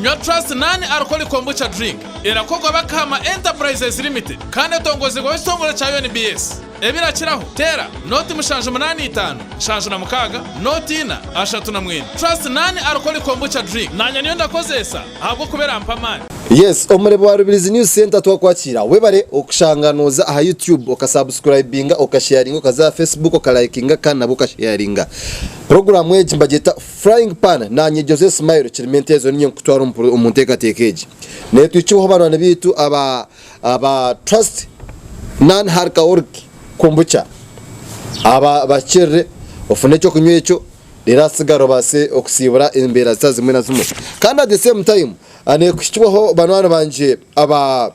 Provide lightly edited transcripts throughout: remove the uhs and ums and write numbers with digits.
Nywa Trust Non Alcoholic Kombucha Drink. Erakorwa Bakahama Enterprises Limited kandi etongozibwaho ekitongore kya UNBS. Ebirakiraho, teera, nooti 785, 76, nooti ina, 39. Trust Non Alcoholic Kombucha Drink. Naanye niyo ndakozeesa ahabw'okuba erampa amaani. Yes omurebe wa Rubirizi News Center twakwakiira webare okushanga noza aha YouTube okasubscribinga okasharinga okaza aha Facebook okalikinga kandi nabwo okasharinga. Puroguramu egi nibagyeta Frying Pan nanye Jose Smile Kirimentezo ninye nkukutwara omu nteekateeka egi. Netwikibwaho banywani baitu aba aba Trust Non Alcoholic Kombucha aba bakirire ofune ekyokunywa ekyo reero ahasigara obaase okusiibura embeera zitari zimwe na zimwe. Kandi at the same time Nekuhikibwaho banywani bangye aba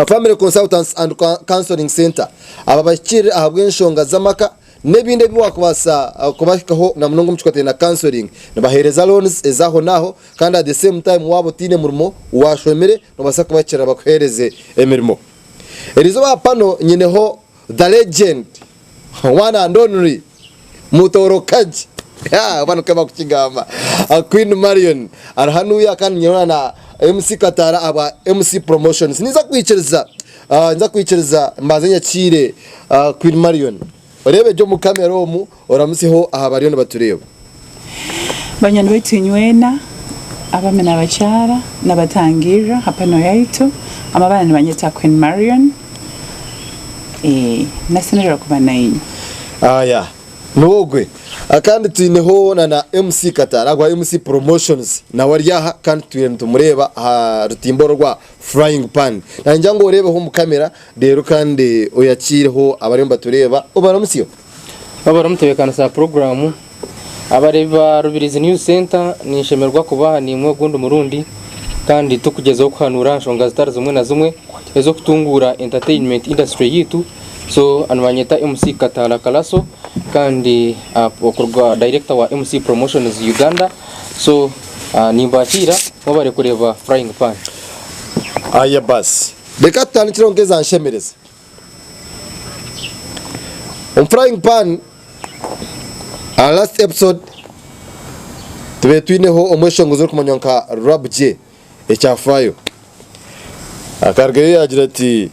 Family Consultants and Counseling Centre aba bahikirire ahabw'enshonga z'amaka n'ebindi ebi wakubaasa kubahikaho na munonga omu kikwatiraine na counseling. Nibaheereza loans ez'aho n'aho kandi at the same time waaba otaine murimo washomire nobaasa kubahikirira bakuheereze emirimo. Erizooba aha pano nyineho The legend one and only Mutooro Kagi oba nikwo bakukigamba Queen Marion ari hanuya kandi nyowe na MC Kataara aba MC Promotions. Ninza kwikiriza ninza kwikiriza mbanze nyakiire Queen Marion oreebe gye omu kamera omu oramutsyeho aha bariyo nibatureeba. Banywani baitu inywena, abaami n'abakyara, nabatangirra ha pano yaitu. Amabara nibanyeta Queen Marion. Nasemererwa kuba nainywe. Aya niwe ogwe. Kandi twineho na na MC Katara agwa MC Promotions nawe ari aha kandi tutwire nitumureeba aha rutimba oru orwa Frying Pan. Nanyija ngu oreebeho omu kamera reero kandi oyakiireho abariyo nibatureeba obaramutsyeho. Wabare omutebeekanisa wa puroguraamu, abareebi ba Rubirizi News Centre ninshemererwa kuba aha naimwe ogundi murundi kandi turikugyezaho kuhanuura aha nshonga zitari zimwe na zimwe ez'okutunguura entertainment industry yaitu. So nibanyeta MC Kataala Kalaso kandi okuruga director wa MC Promotions Uganda. So nimbakiira mwebare kureeba Frying Pan. Aya basi reka tutandikireho nk'eza nshemereza. Omu frying pan aha last episode tubaire twineho omweshongozi orikumanywa nka Rab J ekyafaayo akarugayo yaagira ati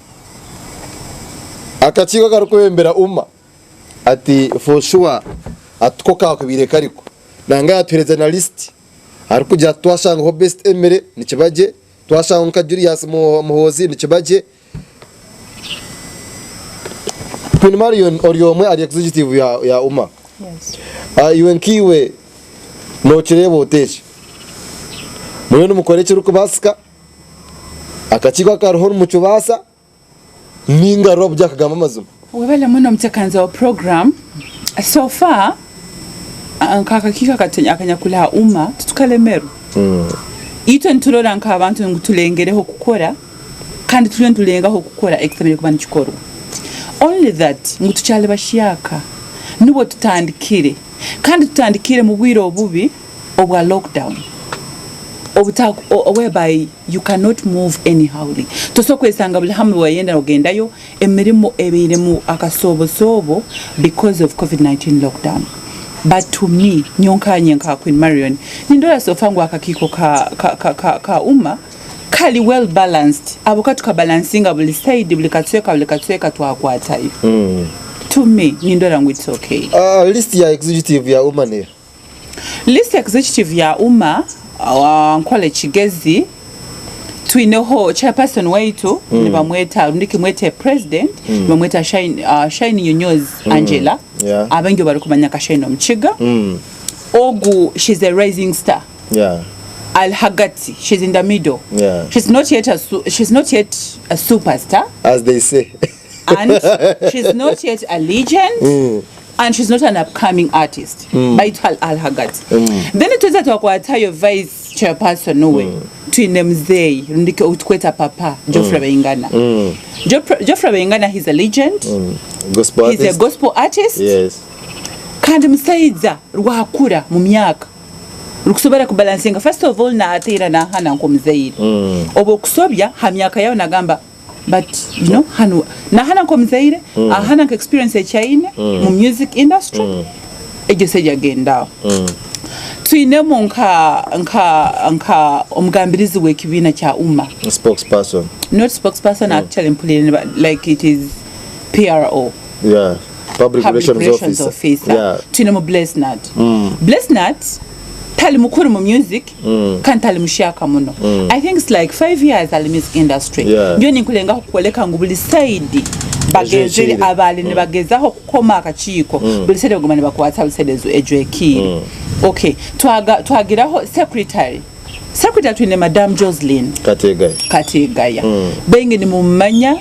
akakiiko akarikwebembera UMA ati for sure ati ko kaakubaire kariko nanga yaatuheereza na list arikugira ati twashangaho Best Emily nikiba gye twashangaho nka Julius Muhoozi nikiba gye. Queen Marion ori omwe ahari executive ya, ya UMA. Yes. Ah, iwe nk'iwe nokireeba ota eki? Muriyo nimukora ekirikubaasika? Akakiiko akariho nimukibaasa? Ninga Rob akagamba amazima? Webale muno omutekanzi wa program. So far nk'akakiiko akanyakuli ha UMA titukalemerwe. Itwe niturora nk'abantu ngu tulengereho kukora kandi turiyo nitulengaho kukora ekitusemeriire kuba nikikorwa. Only that ngu tukyali bahyaka nubwo tutandikire kandi tutandikire mu bwire obubi obwa lockdown obuta whereby you cannot move anyhowly. Tosobora kwesanga buli hamwe wayenda ogendayo, emirimo ebairemu akasoobosobo because of covid 19 lockdown. But to me nyowe nkanye nka Queen Marion nindora so far ngu akakiiko ka, ka, ka, ka, ka UMA Kari well balanced ahabw'okuba tukabalansinga buri side buri kacweka buri kacweka twakwatayo. To me nindora ngu it's okay. List ya executive ya UMA neha? List executive ya UMA Ankole Kigezi twineho chairperson waitu nibamweta rundi kimwete president nibamweta Shine Shine Nyonyozi Angela abaingi barikumanya nka Shine Omukiga ogu she's a rising star. Yeah. Ali hagati, she's in the middle. Yeah. She's not yet a she's not yet a superstar. As they say. And she's not yet a legend. And she's not an upcoming artist. Baitu al, al hagati. Then tweza twakwatayo vice chairperson we. Twine muzeeyi rundi ou tukweta papa Geoffrey Bayingana. Geoffrey Bayingana he's a legend. Gospel He's a artist. gospel artist. Yes. Kandi musaija rwakura mu myaka. Orikusobora kubalansinga first of all nateera nahana nkomuzaire obu okusobya ha myaka yawe nagamba but you know hanu nahana nkomuzaire ahana nka experience ekyaine mu music industry egyo side agenda aho. Twinemu nka nka nka omugambirizi w'ekibiina kya UMA. Spokesperson. Not spokesperson actually mpuriire niba like it is PRO. Yeah. Public Public Relations Relations Officer. Officer. Yeah. Twinemu Blessnat. Blessnat tali mukuru mu music kandi tali mushyaka muno. I think it's like 5 years ali music industry. Yeah. Nyowe ninkulengaho kukwoleka ngu buli side bagezire Ejwekiire. abaali nibagezaho kukoma akakiiko buli side baguma nibakwata buli side ejwekiire. Okay, twaga twagiraho secretary. Secretary twine Madam Joseline. Kategaya. Kategaya. Baingi nimumumanya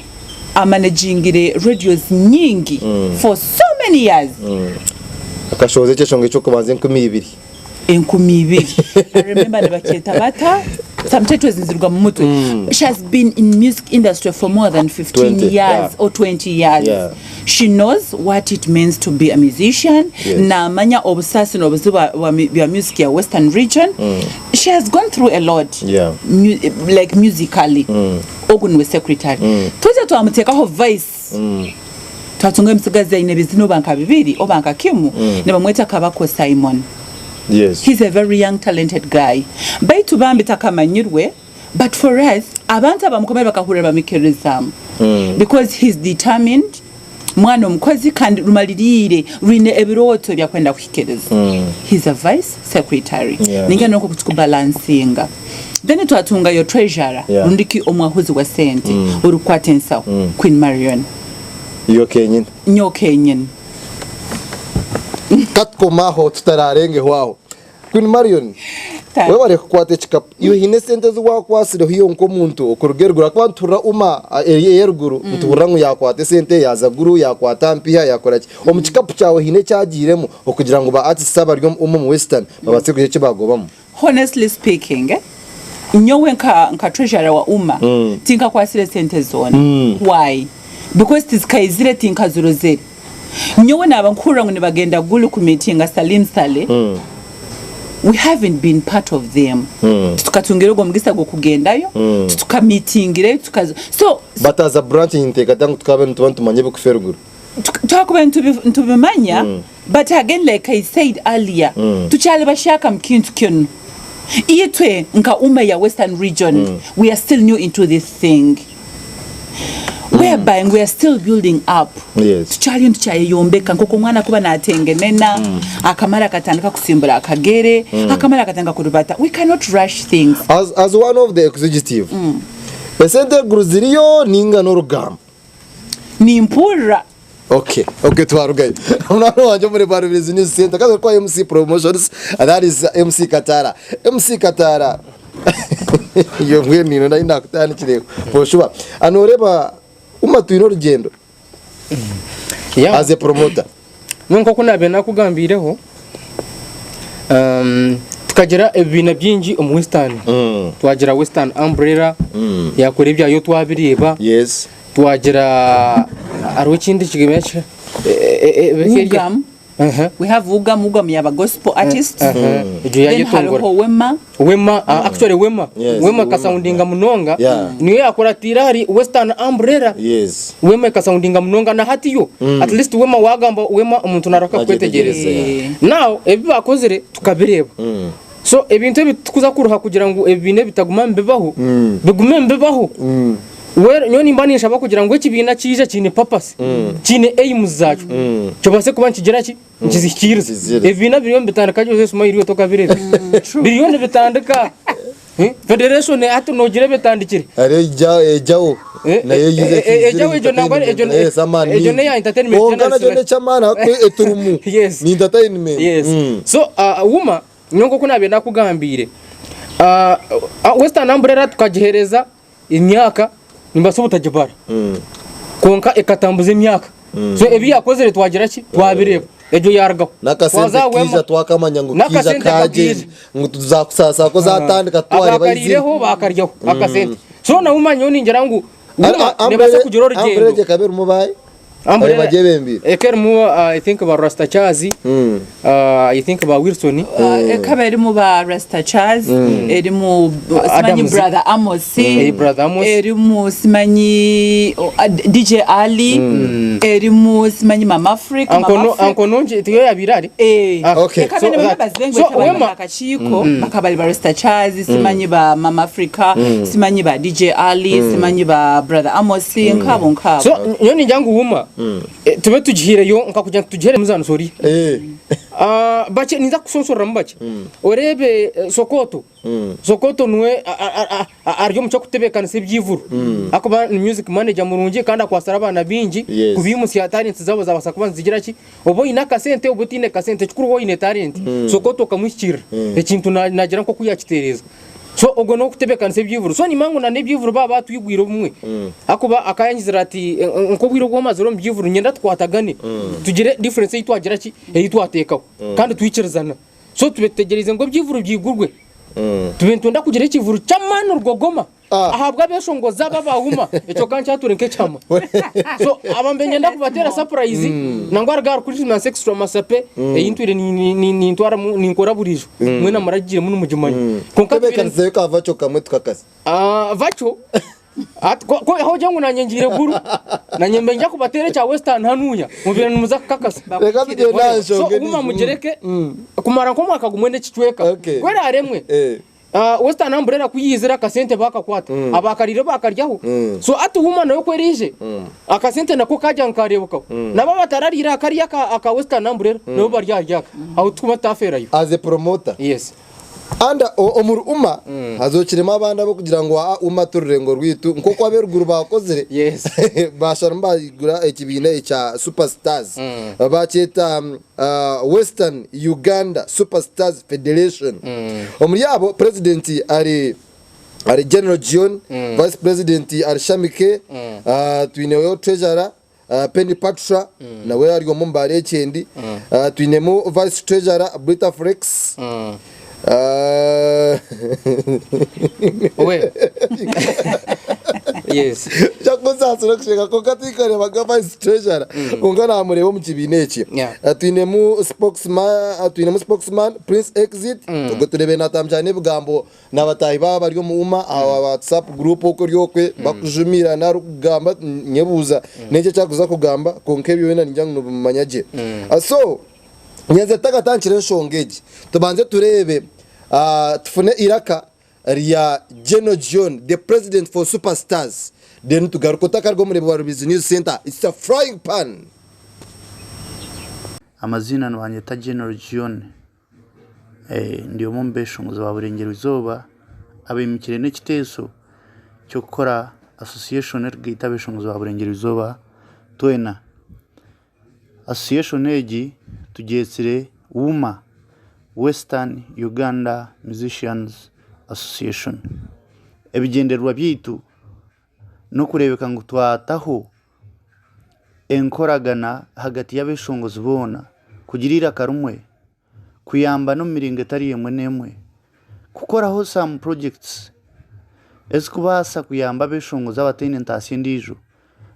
amanagingire radios nyingi for so many years. Akashohoza ekyeshongoro eky'okubanza 2000. 2000. I remember nibakyeta bata? Some titles nizirugwa mu mutwe. She has been in music industry for more than 15 20, years yeah. or 20 years. Yeah. She knows what it means to be a musician. Yes. Namanya obusasi n'obuzibu bwa music ya Western region. She has gone through a lot. Yeah. Like musically. Ogu niwe secretary. Twija twamutekaho vice. Twatunga omutsigazi aine ebizina oba nka bibiri oba nka kimu nibamweta Kabako Simon. Yes. He's a very young talented guy. Baitu bambi takamanyirwe but for us abantu abamukomere bakahurira bamikirizamu. Because he's determined, mwana omukozi kandi rumaliriire rwine ebirooto ebyakwenda kuhikiriza. He's a vice secretary. Yeah. Ninga nokwo kutukubalansinga. Then twatunga yo treasurer Yeah. rundiki omwahuzi wa sente orikukwata ensaho Queen Marion. Yo kenyini. Nyo kenyini. Katukomaho tutararengeho aho. Queen Marion, Ta. webare kukwata ekikapu. Iwe haine esente ezi wakwasireho iwe nk'omuntu okuruga eruguru ahakuba nituhurira uma eri ey'eruguru nituhurira ngu yakwata esente yaza Gulu yakwata Mpiha yakora ki. Omu kikapu kyawe haine ekyagiiremu okugira ngu ba artists abari omu uma omu Western babaase kugira eki bagobamu? Honestly speaking, nyowe nka nka treasurer wa uma tinkakwasire sente zoona. Why? Because tizikaizire tinkazirozere. Nyowe naaba nkuhurira ngu nibagenda Gulu ku meetinga Salim Saleh, we haven't been part of them. Titukatungire ogwo mugisa gw'okugendayo, titukameetingireyo, tukaza so But as a branch ninteekateeka ngu tukaba nituba nitumanya ebikufa eruguru. Twakubaire nitubimanya but again like I said earlier tukyali bashyaka mu kintu kinu. Itwe nka UMA ya Western region we are still new into this thing whereby we are still building up. Yes. Tukyaliyo nitukyayeyombeeka nk'oku omwana akuba natengenena akamara akatandika kusimbura akagere akamara akatandika kurubata. We cannot rush things. As one of the executive, esente eruguru ziriyo ninga n'orugamba? Nimpurira. Okay, okay twarugayo. Omwana wangye omuri Barubirizi News Center kandi kwa MC Promotions and that is MC Katara. MC Katara. Iyo mbwenu ino nari nakutandikire for sure. Ano oreba uma twine orugyendo Yeah. as a promoter. Nyowe nk'oku naabaire naakugambiireho, um, tukagira ebibiina bingi omu Western. Twagira Western Umbrella, yaakora ebyayo twabireeba. Yes. Twagira hariho ekindi kibiina ki Ugam. We have Ugam, Ugam yaba gospel artists. Egyo Then yayetongora. hariho Wema. Wema, actually Wema. Yes, Wema Wema. ekasoundinga munonga. Yeah. Niyo yakuratiire ahari Western Umbrella. Yes. Wema ekasoundinga munonga na hati yo. At least Wema wagamba Wema omuntu narahuka Nagyetegyereza, kukwetegyereza. yeah. Now ebi bakozire tukabireeba. So ebintu ebi tikuza kuruha kugira ngu ebibiina ebitaguma nibibaho, bigume nibibaho. Well, nyowe nimba ninshaba kugira ngu ekibiina kiije kiine purpose, kiine aims zaakyo, kibaase kuba nikigira ki? Nikizihikiiriza. Nikizihikiiriza. Ebibiina biriyo nibitandika Jose Smile otokabireeba. Biriyo nibitandika. Eh, Federation hati noogira ebetandikire. Hariho eja ejawo Eh, nayo eh, yize eh, eh, Ejawo egyo nangwa egyo Yes, amaani egyo mingi. neya entertainment Kwonka yona nakyo nisira. n'eky'amaani ahakuba eturimu. Yes. Ni entertainment. Yes. So uh, wuma nyowe nk'oku naabaire nakugambiire uh, Western Umbrella tukagiheereza emyaka nimbaasa obutagibara kwonka ekatambuza emyaka so ebi yakozire twagira ki twabireeba egyo yarugaho N'akasente Twaza kaija Wema. twakamanya ngu kaija N'akasente kagyenda kagiija. ngu tuzakusaasa ko zatandika twareeba Abakariireho bakaryaho akasente so na wuma nyowe ningira ngu wuma nebaasa kugira Umbrella orugyendo ekaba erimu baahi? Abe bagyebembeire. Eka erimu I think ba Rasta Charles, I think ba Wilson. Ekaba erimu ba Rasta Charles, erimu simanyi Adams. Brother Amos, Eh, Brother Amos. erimu simanyi DJ Ali, erimu simanyi Mama Africa, Mama Uncle No- Africa. Uncle Nongi tiwe yabaire ari. Eh. Ah, Okay. Ekaba So ne that- members bengi so bakaba wema- bari akakiiko bakaba bari ba Rasta Charles, simanyi ba Mama Africa, simanyi ba DJ Ali, simanyi ba Brother Amos, nkabo nkabo. So nyowe ningira ngu wuma eh, tube tugihireyo nkakugira nti tugihere muzano sori. Eh. Ah, bakye ninza kukusonsoreramu bakye. Oreebe eh, Sokoto. Sokoto niwe ari omu ky'okutebeekanisa ebyivuro. Ahakuba ni music manager murungi kandi akwasire abaana baingi Yes. kubiimutsya talents zaabo zabaasa kuba nizigira ki? Oba oine akasente oba otaine kasente ekikuru waaba oine talent. Sokoto okamuhikiirira. Ekintu nagira nk'oku yaakitereeza. So ogwo n'okutebeekanisa ebyivuro. So nimanya ngu n'ebyivuro baaba batwigwire obumwe. Ahakuba akayangizire ati nk'obwire obu omazire omu byivuro niinyenda tukwatagane tugire difference ei twagira ki? Ei twateekaho kandi twikirizana. So tube tutegyereize ngu ebyivuro byigurwe. Tube nitwenda kugira ekivuro ky'amaani rugogoma Ah. ahabw'abeshongozi aba abahuma ekyo ka nkyature nk'ekyama. So aba mbe niinyenda kubateera surprise nangwa hariho ahari Christmas extra masape ei ntwire nintwaramu ninkora buriijo mwena muragigiremu nimugimanya. Kwonka tubire Tebeekanisayo ka vacho kamwe tukakase. Ah, vacho Ati ko ko aho ogira ngu nanye ngiire Gulu, nanye mbe nja kubateera ekya Western hanuya, mubeire nimuza kukakasa. Reka tugyende aha So nshonga guma endiijo. mugireke kumara nk'omwaka gumwe n'ekicweka. Okay. Ku eraaremwe, Eh. ah, Western Umbrella ku yaizire akasente baakakwata, abaakariire baakaryaho. So hati Wuma nayo ku eraije, akasente nako kaagira ngu kaareebekaho. Nabo abatarariire aha kariya aka aka Western Umbrella, nabo bari ahari aka. Aho tikuba tutaafeerayo. As a promoter. Yes. And omuri Uma hazookiremu abandi ab'okugira ngu aa Uma t'orurengo rwaitu nk'oku ab'eruguru baakozire Yes. baasharamu baigura ekibiina ekya Super Stars baakyeta Western Uganda Super Stars Federation. Omuri abo purezidenti ari ari General Gion, vice president ari Shamike, twineho treasurer Penny Patra nawe ari omu mbaara ekyendi. Twinemu Vice Treasurer Brita Flex. We. Yes. Kyakunsaasira kusheka kwonka tinkareebaga Vice Treasurer kwonka naamureeba omu kibiina eki. Yeah. Twinemu spokesman, twinemu spokesman Prince Exit ogwo tureebire naatambukira n'ebigambo Na bataahi baabo abari omu uma aha WhatsApp group oku ori okwe bakujumiirana arikugamba nyebuuza n'enki eki arikuza kugamba kwonka ebyo byona ningira ngu nobimanya gye. So nyenze tutakatandikire enshonga egi tubanze tureebe tufune eiraka rya General John the president for Super Stars then tugaruke otakaruga omureebi wa Rubizi News Center it's a frying pan. Amaziina nibanyeta General John. Ndi omwe omu beshongozi ba Burengyerwa Izooba abaimukire n'ekiteeso ky'okukora association erikugaita abeshongozi ba Burengyerwa Izooba twena. Association egi tugyetsire WUMA, Western Uganda Musicians Association. Ebigyendererwa byaitu n'okureebeka ngu twataho enkoragana ahagati y'abeshongozi boona kugira eiraka rimwe. Kuyamba n'omu miringo etari emwe n'emwe kukoraho some projects ezikubaasa kuyamba abeshongozi abataine ntaasya endiijo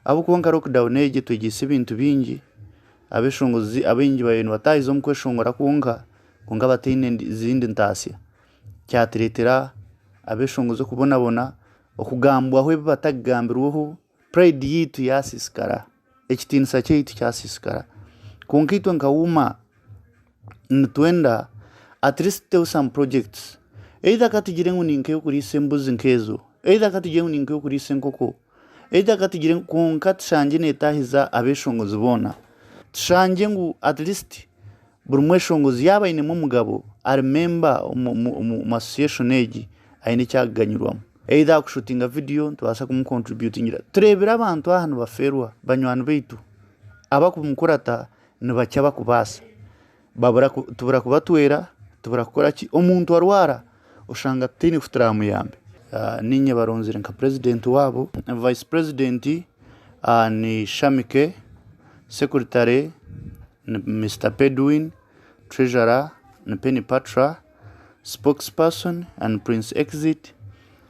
ahabw'okuba nka lockdown egi etwegyeise ebintu bingi, abeshongozi abaingi baabaire nibataahiza omu kweshongora kwonka kwonka bataine zindi ntaasya. Kyatureetera abeshongozi okubonabona, okugambwaho ebi batakugambirweho, pride yaitu yaasiisikara, ekitiinisa kyaitu kyasiisikara. Kwonka itwe nka UMA nitwenda at least tuteho some projects either ka tugire ngu ni nk'ey'okuriisa embuzi nk'ezo, either ka tugire ngu ni nk'ey'okuriisa enkoko, either ka tugire ngu kwonka tushangye neetaahiza abeeshongozi boona. Tushangye ngu at least buri mweshongozi yaaba ainemu omugabo ari member omu association egi aine eki arikuganyirwamu. Either aha kushuutinga vidiyo nitubaasa kumukontributingira. Tureebire abantu aha nibafeerwa banywani baitu abakumukurata nibakye abakubaasa. Babura tubura kubatwera, tubura kukora ki, omuntu arwara oshanga tutaine ku turamuyambe. Niinye baronzire nka purezidenti waabo. Vayisi purezidenti ni Shamike, sekuritare ni Mister Pedwin, treasurer ni Penny Patra, spokesperson and Prince Exit,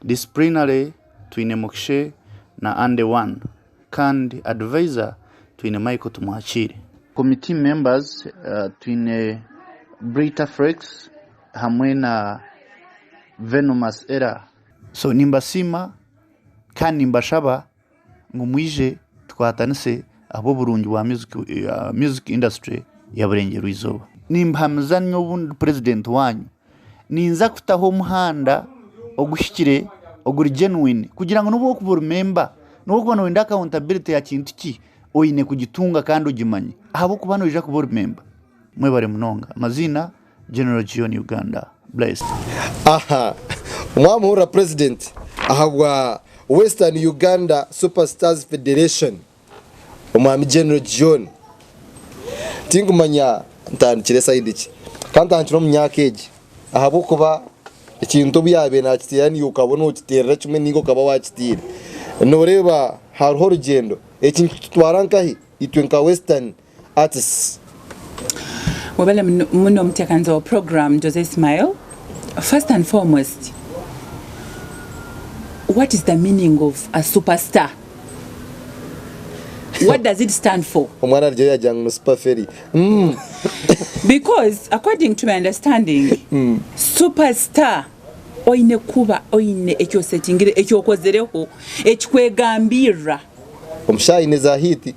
disciplinary twine Mukishe na Andy One kandi advisor Twine Michael Tumwakiire. Committee members twine Brita Flex hamwe na Venomous Error. So nimbasiima kandi nimbashaba ngu mwije tukwatanise ahabw'oburungi bwa music industry ya Burengyerwa Izooba. Nimbahamiza nyowe ndi president waanyu, ninza kutaho omuhanda oguhikire oguri genuine kugira ngu n'obu orikuba ori member, n'obu orikuba nooyenda accountability ya kintu ki, oine kugitunga kandi ogimanye ahabw'okuba noija kuba ori member. Mwebare munonga. Amaziina, General Gion Uganda. Blessed. Aha mwamuhurira president ahabwa Western Uganda Super Stars Federation Omwami General John. Tinkumanya ntandikire side ki. Ka ntandikire omu myaka egi ahabw'okuba ekintu obu yaabaire naakiteera naiwe okaba nookiteerera kimwe nainga okaba waakiteire. Nooreeba hariho orugyendo. Eki nikitutwara nkahi itwe nka Western Artists? Webale muno omuteekaniza wa program Jose Ismail. First and foremost, what is the meaning of a superstar? What does it stand for? Omwana arugyeyo yagira ngu ni super ferry. Because according to my understanding, superstar oine kuba oine eki osetingire, eki okozereho, ekikwegambirra. Omushaija aine za hit.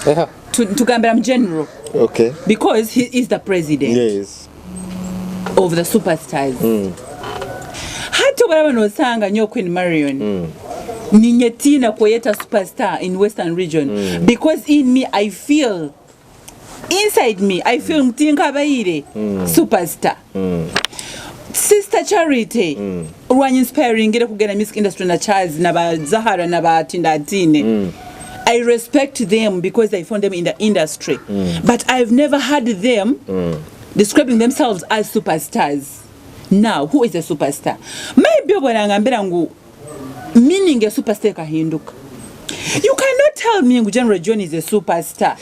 Eha. Tugambira mu general. Okay. Because he is the president. Yes. Of the superstars. Hati obu oraaba noosanga nyowe Queen Marion, niinyetiina kweyeta superstar in Western region because in me I feel, inside me I feel ngu tinkabaire superstar. Sister Charity orwanyinsipayiringire kugenda music industry na Charles na ba Zahara na ba Tindatiine, I respect them because I found them in the industry but I've never heard them describing themselves as superstars. Now who is a superstar? Maybe obu orangambira ngu meaning ya superstar ekahinduka. You cannot tell me ngu General John is a superstar.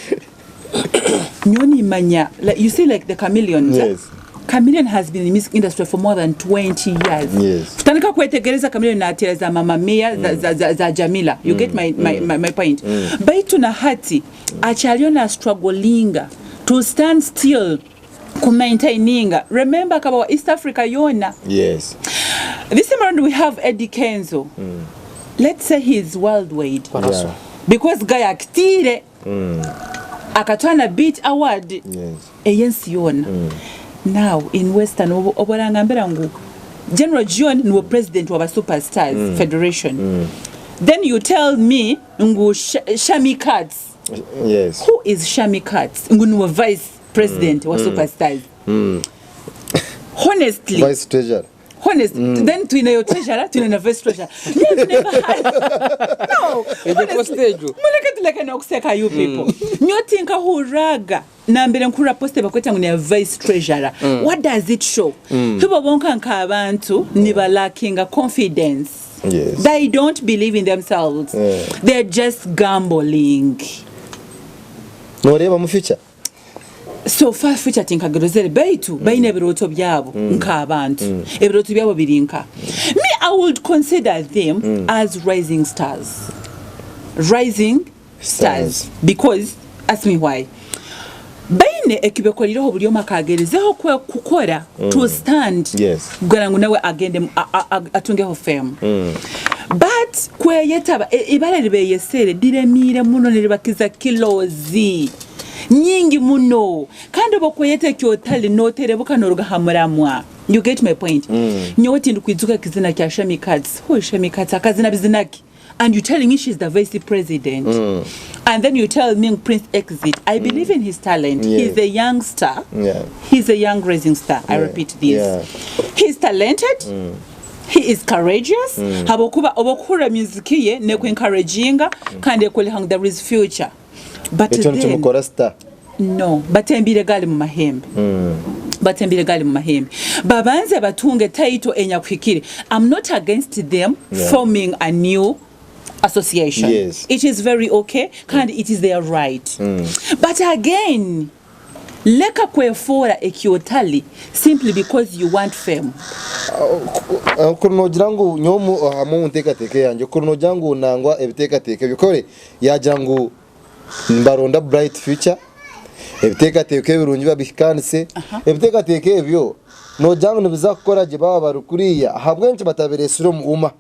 Nyowe nimanya, like, you see like the Chameleons. Yes. Chameleon has been in the music industry for more than 20 years. Yes. Tutandika kwetegereza Chameleon nateera za Mama Mia, za Jamila. You get my point? Baitu na hati akyariyo na strugglinga to stand still ku maintaininga. Remember akaba wa East Africa yoona. Yes. This time around we have Eddy Kenzo. Let's say he is worldwide. Yeah. Because guy akitiire akatwara na Beat Award Yes. ey'ensi yoona. Now in Western obu orangambira ngu General John niwe president wa ba Superstars Federation. Then you tell me ngu Shami Katz. Yes. Who is Shami Katz? Ngu niwe vice president wa Superstars. Honestly. Vice treasurer. Honest. Then twine yo treasurer, twine na vice treasurer. Me I've never had. No. Egyo Honestly. post egyo. Muleke tuleke n'okuseka you people. Nyowe tinkahurraga nambere nkuhurra post ebakweta ngu neya vice treasurer. What does it show? Hibo bonka nk'abantu nibalackinga confidence. Yes. They don't believe in themselves. Yeah. They're just gambling. Nooreeba mu future? So far future tinkagirozere baitu baine ebirooto byabo nk'abantu. Ebirooto byabo biri nka. Me I would consider them as rising stars. Rising stars. Stars. Because ask me why. Baine ekibekorireho buri omwe akagerezeho kukora to stand. Yes. Kugira ngu nawe agende atungeho fame. But kweyetaba ibara ribeyesere diremiire muno niribakiza kilozi nyingi muno. Kandi obu okweyeta eki otari noterebuka noruga aha muramwa. You get my point? Nyowe tindikwijuka ekizina kya Shami Katz. Who is Shami Katz? Akazina bizina ki? And you telling me she's the vice president. And then you tell me Prince Exit. I believe in his talent. Yeah. He's a youngster. Yeah. He's a young rising star. I Yeah. repeat this. Yeah. He's talented. He is courageous. Habwokuba obukuhurira music ye neku encouraginga kandi ekoreka ngu there is future. But Ekyo then, nikimukora star. No, batembire gali mu mahembe. Batembire gali mu mahembe. Babanze batunge title enyakuhikire. I'm not against them Yeah. forming a new association. Yes. It is very okay, and it is their right. But again, Leka kwefoora eki otali simply because you want fame. Kuri noogira ngu nyowe hamwe omu nteekateeka eyangye, kuri noogira ngu nangwa ebiteekateeko ebyo kore yaagira ngu nibaronda bright future, ebiteekateeko ebirungi babihikaanise, ebiteekateeko ebyo noogira ngu nibiza kukora gye baaba bari kuriya, ahabw'enki batabireetsire omu uma?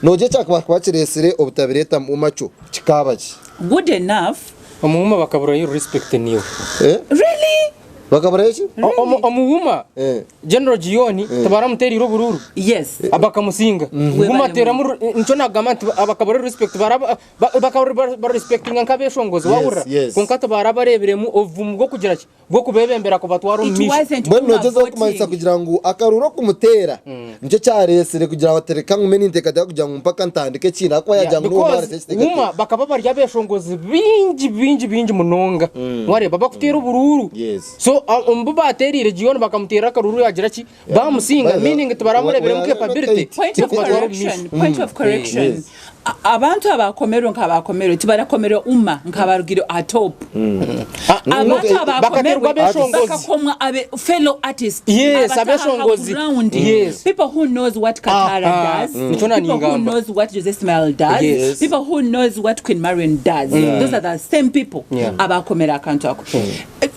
Noogira ekyakuba kireetsire obutabireeta mu uma kyo kikaaba ki? Good enough. Omuwuma bakaburayo respect niiwe. Eh? Really? Bakaburayo ki? Really? Omuwuma Eh. General Gion tibaramutereire oburuuru Yes. bakamusinga. Webale Guma teramu nikyo nagamba nti bakaburayo respect baraba bakaba barespectinga nk'abeshongozi Yes, wahurira yes. kwonka tibarabareebiremu obuvumu bw'okugira ki bw'okubebembera kubatwara omu It maisho. wasn't Mbwenu Uma noogyezaho kumanyisa voting. kugira ngu akaruuru okumuteera nikyo kyareetsire kugira ngu ati reka ngume ninteekateeka kugira ngu mpaka ntandike ekindi ahakuba Yeah, yaagira ngu niwe because owaaretse ekiteekateeko. Uma bakaba bari abeshongozi baingi baingi baingi munonga wareeba bakuteera oburuuru Yes. so omu bu bateereire Gion bakamuteerera akaruuru yaagira ki baamusinga By the- meaning tibaramureebiremu we- we are not capability eight. Point of y'okubatwara omu maisho. correction. Point of correction. Yes. A- Abantu abakomerwe nk'abakomerwe tibarakomerwe Uma nk'abarugire aha top. Abantu Bakaterwa abakomerwe abeshongozi. bakakomwa abe fellow artists. Yes, abataha abeshongozi. ground. Yes. People who knows what Katara Aha. does. Nikyo People who naningamba. knows what Jose Smile does. Yes. People who knows what Queen Marion does. Those are the same people Yeah. abakomera akantu ako.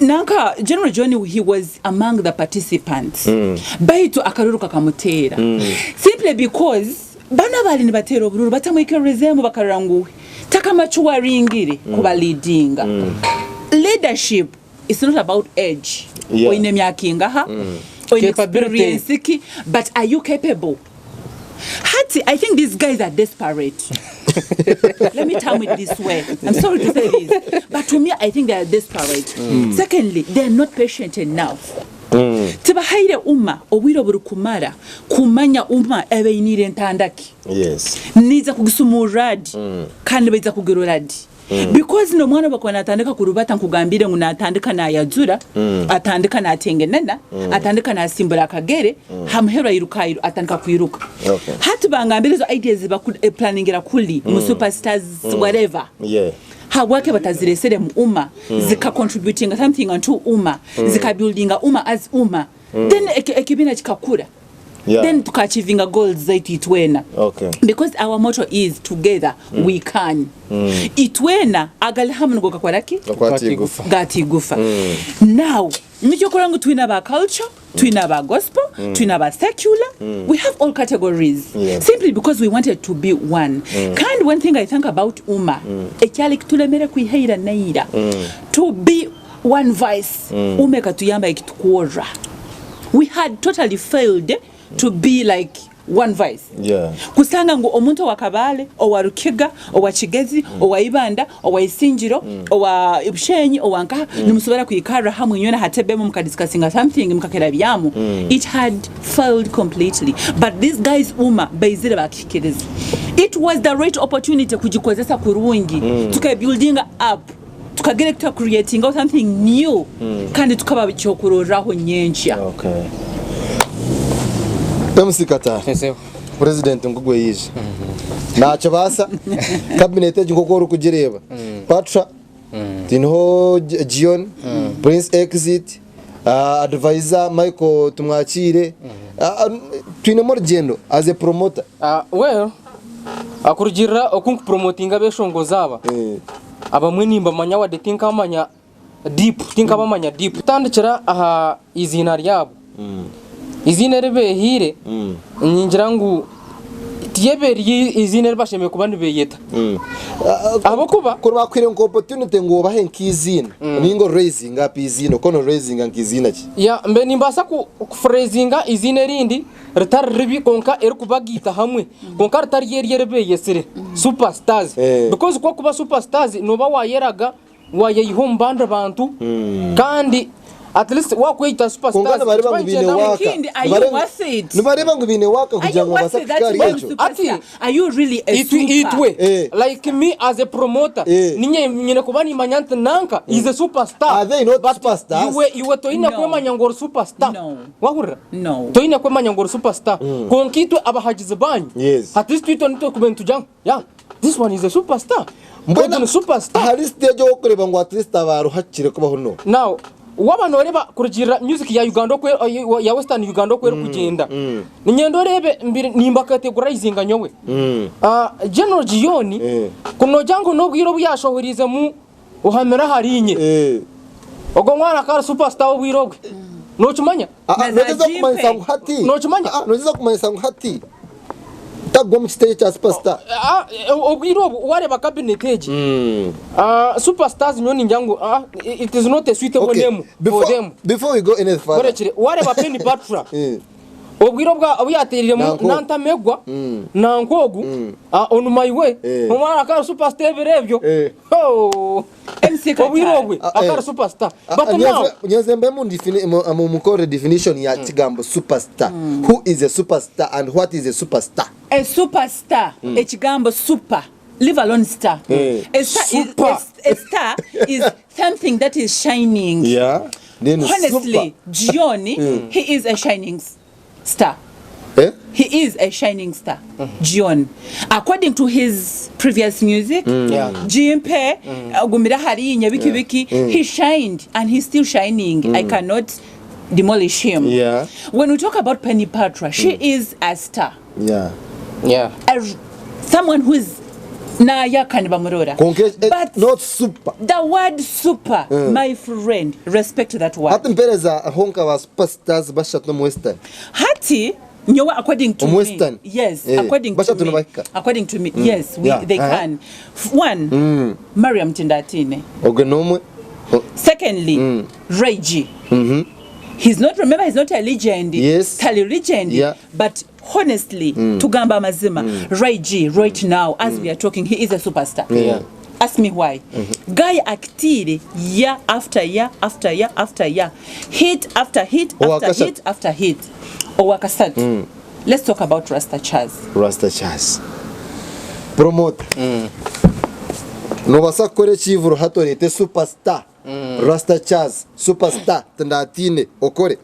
Nanka General John he was among the participants. Baitu akaruru kakamuteera. Simply because banu abaali nibateera obururu batamwikiririzemu bakarora ngu takamachuwaringire kubaleadinga. Leadership is not about age. Yeah. Oine emyaka ingaha, oine Capability. experience ki, but are you capable? Hati, I think these guys are desperate. Let me term it this way. I'm sorry to say this, but to me, I think they are desperate. Secondly, they are not patient enough. Tibahaire uma obwire oburikumara kumanya uma ebainiire entandaki. Yes. Niiza kugisumurra di kandi baija kugirora di. Because n'omwana obu akuba naatandika kurubata nkugambire ngu naatandika naayajura, atandika naatengenena, atandika naasimbura akagere, ha muheru airuka airu atandika kwiruka. Okay. Hati bangambire ezo ideas ezi bakuplaningira kuri mu superstars whatever. Yeah. Habwaki bataziresere mu UMA zika contributinga something unto UMA, zikabuildinga UMA as UMA. Then ekibiina kikakura. Yeah. Then tukachievinga goals zaitu itwena. Okay. Because our motto is together we can. Itwena agali hamwe nigo gakora ki? Gakwata igufa. Gatigufa. Now, nikyo kora ngu twine aba culture, twine aba gospel, twine aba secular. We have all categories. Yeah. Simply because we wanted to be one. Kandi one thing I think about UMA, ekyali kitulemere kwihaira naira. To be one voice. UMA ekatuyamba ekitukorra. We had totally failed to be like one voice. Yeah. Kusanga ngu omuntu owa Kabale, owa Rukiga, owa Kigezi, owa Ibanda, owa Isingiro, owa Bushenyi, owa Nkaha, nimusobora kwikarra hamwe inywena ha table mukadiscussinga something mukakera byamu. It had failed completely. But these guys UMA baizire bakikiriza. It was the right opportunity kugikozesa kurungi. Tuka building up. Tukagira tuta creating something new. Kandi tukaba kyokurorraho nyenkya. Okay. MC Katara. Ese. President ngugwe yije. Nakibaasa cabinet egi nk'oku orikugireeba. Patra, twinho Gion, Prince Exit, advisor Michael Tumwakiire. Twinemu orugyendo as a promoter. Well, kurugiirira oku nkupromotinga abeshongozi aba, abamwe nimbamanya wadde tinkamanya deep, tinkabamanya deep. Kutandikira aha iziina ryabo. Iziina eri beehaire, ningira ngu tiyebe riri eiziina eri bashemereire kuba nibeeyeta. Ahabw'okuba Kuri bakuhaire nka opportunity ngu obahe nk'iziina, ninga oraisinge up eiziina, okwo noraisinga nk'iziina ki? Ya, mbe nimbaasa ku kuphrasinga eiziina erindi ritari ribi kwonka erikubagaita hamwe kwonka ritari eryo eri beeyetsire superstars. Because ku orikuba superstars nooba waayeraga Waayeyiha omu bandi bantu kandi at least waakweyita Kwonka superstars nibareeba nikiba ngu baine nikyenda ngu waaka. Ekindi, are you Nibareeba- worth it? Nibareeba ngu baine waaka Are kugira you ngu worth babaase it that kuhika ahari name ekyo. superstar? Ati, Are you really a itwe super? itwe Eh. like me as a promoter Eh. ninye nyine kuba nimanya nti nanka is a superstar. Are they not But superstars? iwe iwe toine No. kwemanya ngu ori superstar. No. Wahurira? No. Toine kwemanya ngu ori superstar. Kwonka itwe abahagizi banyu Yes. at least itwe nitwe kuba nitugira ngu yeah this one is a superstar. Mbwenu Ogwo ni superstar. ahari stage ow'okureeba ngu at least aba aruhakire kubaho n'oha? Now, Waaba nooreeba kurugiirira music ya Uganda oku ya Western Uganda oku erikugyenda, niinyenda oreebe mbire nimbacategorizinga nyowe. General Gion ku noogira ngu n'obwire obu yaashohoreizemu Ohamire ahari inye. Ogwo mwana akaba ari superstar obwire obwe. Nokimanya? Na za Nogyeza kumanyisa Jimpe. ngu hati Nokimanya? Ah, nogyeza kumanyisa ngu hati tagwa omu kitebe kya superstar. Ah, obwire obu wareba cabinet egi. Ah, superstars nyowe ningira ngu ah, it is not a suitable Okay, name for before, them. before we go any further. Orekire, wareba Penny Batra. Eh. Obwire obu yateereiremu Nanka na Ntamegwa nanka ogu on my way Eh. omwana akaba ari superstar ebiro ebyo Eh. Hoo! MC Katara. Obwire obwe Ah, akaba eh. ari superstar Ah, but ah, now nyenze mbe mumukore definition ya kigambo superstar. Who is a superstar and what is a superstar? A superstar, ekigambo super, leave alone star. Eh. A star is, Super. a, a star is something that is shining. Yeah. Then Honestly, super. Gion, he is a shining star. Eh? He is a shining star, Gion. According to his previous music, Jimpe, Gumira Hari, Biki Biki, he shined and he's still shining. I cannot demolish him. Yeah. When we talk about Penny Patra, she is a star. Yeah. Yeah. A, someone who is nayaka nibamurora. Konka eh, But not super. the word super, my friend, respect that word. Hati mpereza honka ba superstars bashatu n'omu western. Hati nyowe according to Omu me Western? yes Eh, according to bashatu me nibahika. according to me yes we, Yeah. they Uh-huh. can one Mariam Tindatine Ogwe n'omwe. O- secondly Ray G he's not remember he's not a legend Yes. tali legend Yeah. but honestly tugamba amazima Ray G right now as we are talking he is a superstar Yeah. Ask me why. Guy actire year after year after year after year. Hit after hit after Owakashatu. hit after hit. Owakasatu. Let's talk about Rasta Chaz. Rasta Chaz. Promoter. Nobaasa kukora ekivuro hati oreete superstar. Rasta Chaz, superstar, Tindatine, okore.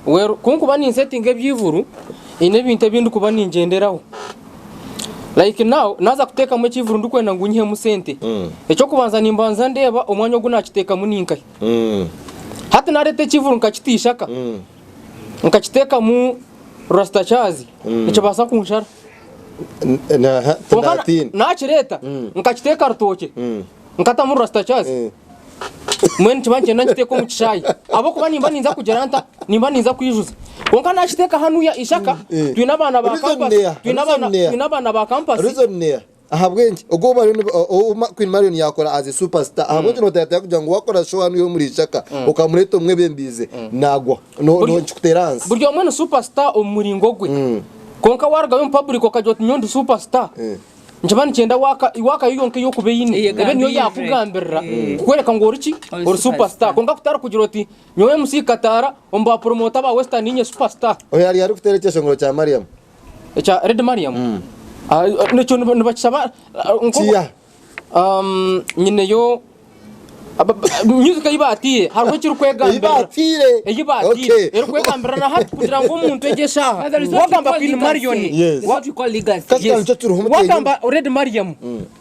Well, ku nkuba ninsetinga ebyivuru, haine ebintu ebi ndikuba ningyenderaho. Like now, naaza kuteekamu ekivuru ndikwenda ngu nyihemu sente. Eky'okubanza nimbanza ndeeba omwanya ogu naakiteekamu ni nkahi. Hati naareeta ekivuru nkakita Ishaka, nkakiteekamu Rasta Charles, nikibaasa kunshara. Kwonka naakireeta nkakiteeka Rutookye, nkatamu Rasta Charles, Mbwenu nikiba nikyenda nkiteeke omu kishaayi ahabw'okuba nimba ninza kugira nta, nimba ninza kwijuza. Kwonka naakiteeka hanuya Ishaka, twine abaana ba Reason campus, neya, twine reason abaana, neya. twine abaana ba campus. Reason neya. Ahabw'enki ogwo ou bariyo niba- ou Queen Marion yaakora as a superstar, ahabw'enki nooteekateeka kugira ngu waakora show hanuya omuri Ishaka okamureeta omwebembiize naagwa, no- Buri- no- nikikuteera ahansi. Buri omwe ni superstar omu muringo gwe. Kwonka waarugayo omu public okagira oti nyowe ndi superstar, Nikiba nikyenda waaka waaka yo yonka ey'okuba eine ebe niyo Eyegambirire. yaakugambirira kukworeka ngu ori ki? Ori Ori superstar. superstar. Kwonka kutari kugira oti nyowe MC Kataara omu ba promoter ba Western niinye superstar. Oyo ari arikuteera ekyeshongoro kya Mariam. Ekya Lady Mariam? Ah, ekyo nibakishaba nko Kiya. Um, nyineyo Music ei baatiire hariho ekirikwegambirira. Ei baatiire. Ei baatiire. Okay. Erikwegambirira na hati kugira ngu omuntu egyo eshaaha. But there is what we Wagamba call Queen legacy. Marion. Yes. There's what we call legacy. Kasi Yes. nikyo kiriho omu Wagamba Red Mariam.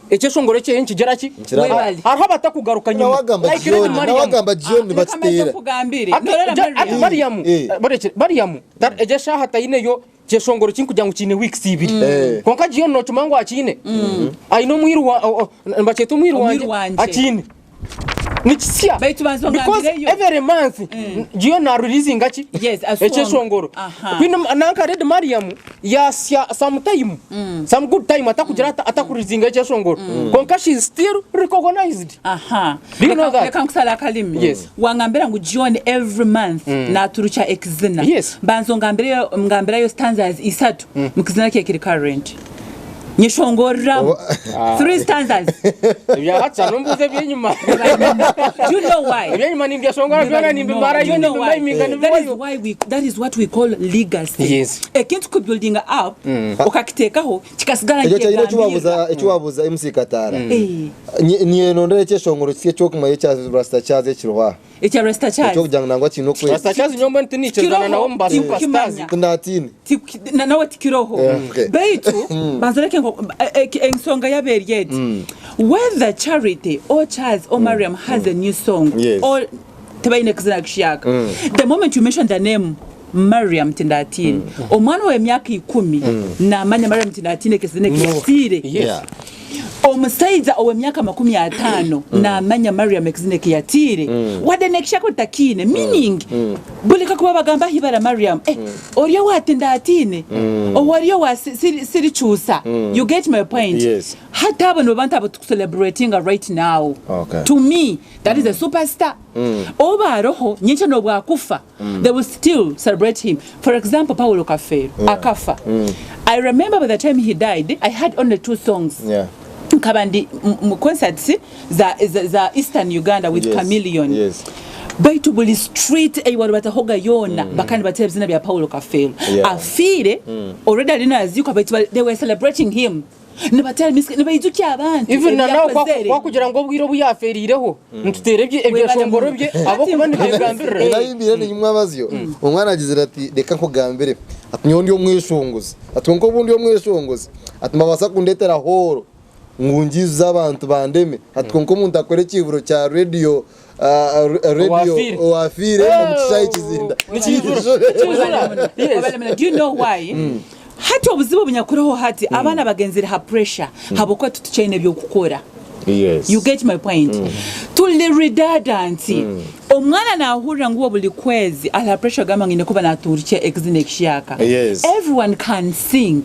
Ekyeshongoro ekye nikigira ki? Nikiraba. Webale. Hariho abatakugaruka nyima. Nawagamba Like Red John, Mariam. nawagamba John Reka mbanze nibakiteera. nkugambire. Ati- Norora ja- ati Mariam. Mariam. Eh. Borekye, Mariam. Egyo eshaaha taineyo kyeshongoro kinkugira ngu kiine weeks ibiri. Eh. Kwonka Gion nokimanya ngu akiine. Aine omwiru wa o- o- nibakyeta omwiru Omwiru wangye. wangye. Akiine. Nikisya. Baitu banza Because ongambireyo. every month Gion na releasinga ki? Yes, a song. Ekyeshongoro. Aha. Queen nanka Red Mariam yasya some time. Some good time atakugira ata atakureleasinga ekyeshongoro. Kwonka she is still recognized. Aha. Do you know Reka that? reka nkusale akalimi. Yes. Wangambira ngu John every month naturukya ekizina. Yes. Mbanza ongambireyo ngambirayo stanzas isatu mukizina kye ekiri current. Nyeshongoreramu. Three stanzas. Ebya hati nombuuza ebyenyima. Do you know why? Ebyenyima nimbyeshongora byona nimbimarayo Do you know why? nimbimaiminga That is nibiwayo. why we that is what we call legacy. Yes. Ekintu ku building up okakiteekaho kikasigara Ekyo kyaine nikyegambirira. ekiwabuza ekiwabuza MC Kataara. Eh, Niyenondera ekyeshongoro kisya ekyokumanya ekya Rasta Charles ekiriho aha. Ekya Rasta Charles. Ekyokugira ngu nangwa kiine okwezi. Rasta Charles nyowe mbwenu tiniikirizana nawe omu ba Kiroho, superstars. tikimanya. Tindatiine. Nawe tikiroho. Yeah, okay. Baitu banza oreke ngu ensonga yaaba eri eti. Whether Charity or Charles or Mariam has a new song Yes. or Tibaine kizina kishyaka. The moment you mention the name Mariam Tindatine, omwana ow'emyaka ikumi naamanya Mariam Tindatine ekizina eki yatiire. Yeah. Omusaija ow'emyaka 50 naamanya Mariam ekizina eki yatiire. Wadde n'ekishyaka otakiine. Meaning, buri kakuba bagamba aha ibara Mariam, eh, ori owa Tindatine, ori owa Sirikyusa. You get my point? Yes. Hati abo nibo bantu abu tukucelebratinga right now. Okay. To me, that is a superstar. Obu aroho, nyenkya n'obu akufa, they will still celebrate him. For example, Paulo Kafeero akafa. I remember by the time he died, I had only two songs. Yeah. Nkaba ndi mu concerts za, za, za Eastern Uganda with Chameleone. Baitu buri street ei warubatahoga yoona bakaba nibateera ebizina bya Paulo Kafeero. Afiire, already ariyo naziikwa baitu they were celebrating him. Nibateera emisika, nibaijukya abantu Even ebi na nawe yakozere. kwakugira ngu obwire obu yafeeriireho nituteera Webale ebyeshongoro muno. bye ahabw'okuba nibyegambirira. Nayimbire ninywa amazyo omwana agizire ati reka nkugambire ati nyowe ndi omweshongozi ati kwonka obu ndi omweshongozi ati nibabaasa kundetera hooro ngu ngiizuze abantu bandeme ati kwonka omuntu akore ekiihuro kya radio radio Owafiire. owafiire omu kishaayi kizinda Nikiijura. Webale muno. Webale muno. Do you know why? Hati obuzibu obunyakuriho hati abaana bagenzire ha pressure habwokuba titukyaine by'okukora. Yes. You get my point? Turi redundant. Omwana nahurira ngu buri kwezi ari ha pressure kugamba ngu nyine kuba naturukya ekizina ekishyaka. Yes. Everyone can sing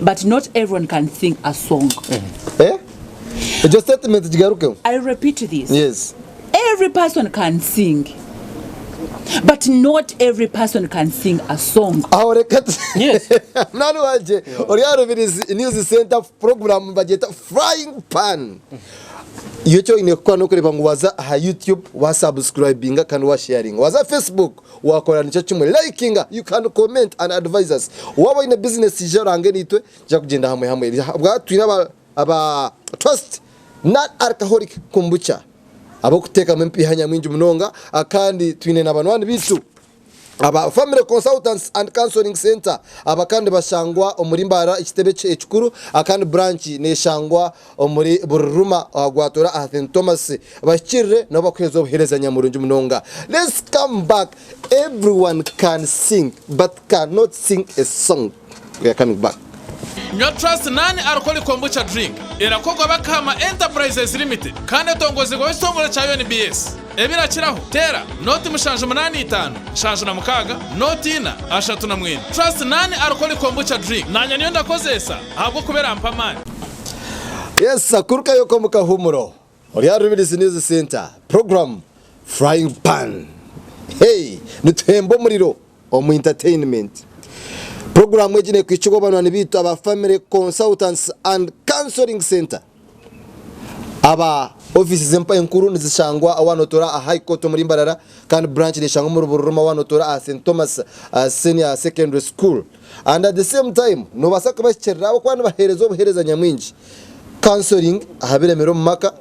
but not everyone can sing a song. Eh? Egyo statement gigarukemu. I repeat this. Yes. Every person can sing but not every person can sing a song. Aho reka Yes. Munani wangye ori aha Rubirizi News Centre program bagyeta Frying Pan. Iwe eki oine kukora n'okureeba ngu waza aha YouTube wa subscribinga kandi wa sharinga. Waza Facebook wakora nikyo kimwe likinga, you can comment and advise us. Waaba oine business ija orange naitwe ija kugyenda hamwe hamwe. Bwaba twine aba aba Trust Non Alcoholic Kombucha. Ab'okuteekamu empiiha nyamwingi munonga kandi twine na banywani baitu aba Family Consultants and Counseling Centre aba kandi bashangwa omuri Mbarara ekitebe ekikuru kandi branch neshangwa omuri Buriruma gwatora aha St Thomas bahikirire nabo bakuheereza obuheereza nyamurungi munonga. Let's come back everyone can sing but cannot sing a song. We are coming back. Nywa Trust Non Alcoholic Kombucha Drink erakorwa Bakahama Enterprises Limited kandi etongozibwaho ekitongore kya UNBS. Ebirakiraho, teera nooti 785 76 nooti 4 39. Trust Non Alcoholic Kombucha Drink naanye niyo ndakozeesa ahabw'okuba erampa amaani. Yes, kurukayo omu kahuumuro ori aha Rubirizi News Centre, program Frying Pan. Hey, nituhemba omuriro omu entertainment. Puroguraamu egi neekuhikibwa banywani baitu aba Family Consultants and Counseling Centre. Aba ofiisi z'empa enkuru nizishangwa waanotoora aha High Court omuri Mbarara kandi branch neshangwa omuri Bururuma waanotoora aha St Thomas Senior Secondary School. And at the same time noobaasa kubahikirira ahabw'okuba nibaheereza obuheereza nyamwingi, counseling aha biremire omu maka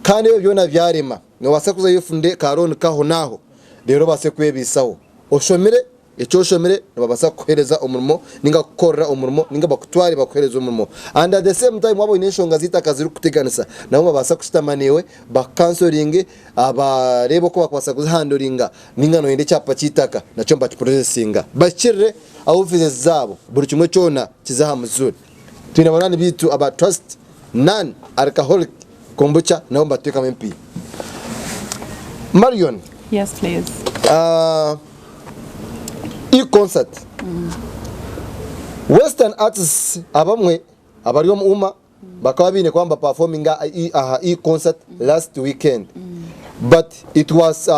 kandi ebyo byona byarema noobaasa kuzayo ofunde ka loan k'ahonaaho reero obaase kwebaisaho. Oshomire eki oshomire nibabaasa kukuheereza omurimo ninga kukukorera omurimo ninga bakutware bakuheereze omurimo and at the same time waaba oine enshonga z'eitaka zirikukuteganisa nabo nibabaasa kushutama naiwe bakukansoringe bareebe oku bakubaasa kuzihandoringa ninga noyenda ekyapa ky'eitaka nakyo nibakipurosesinga bahikirire offices zaabo buri kimwe kyona kize aha muzuuri. Twine banywani baitu aba Trust Non Alcoholic Kombucha nabo nibatwekamu empiiha. Marion. Yes, please. E-concert. Western artists abamwe abari omu UMA bakaba baine kuba nibaperforminga aha e-concert last weekend but it was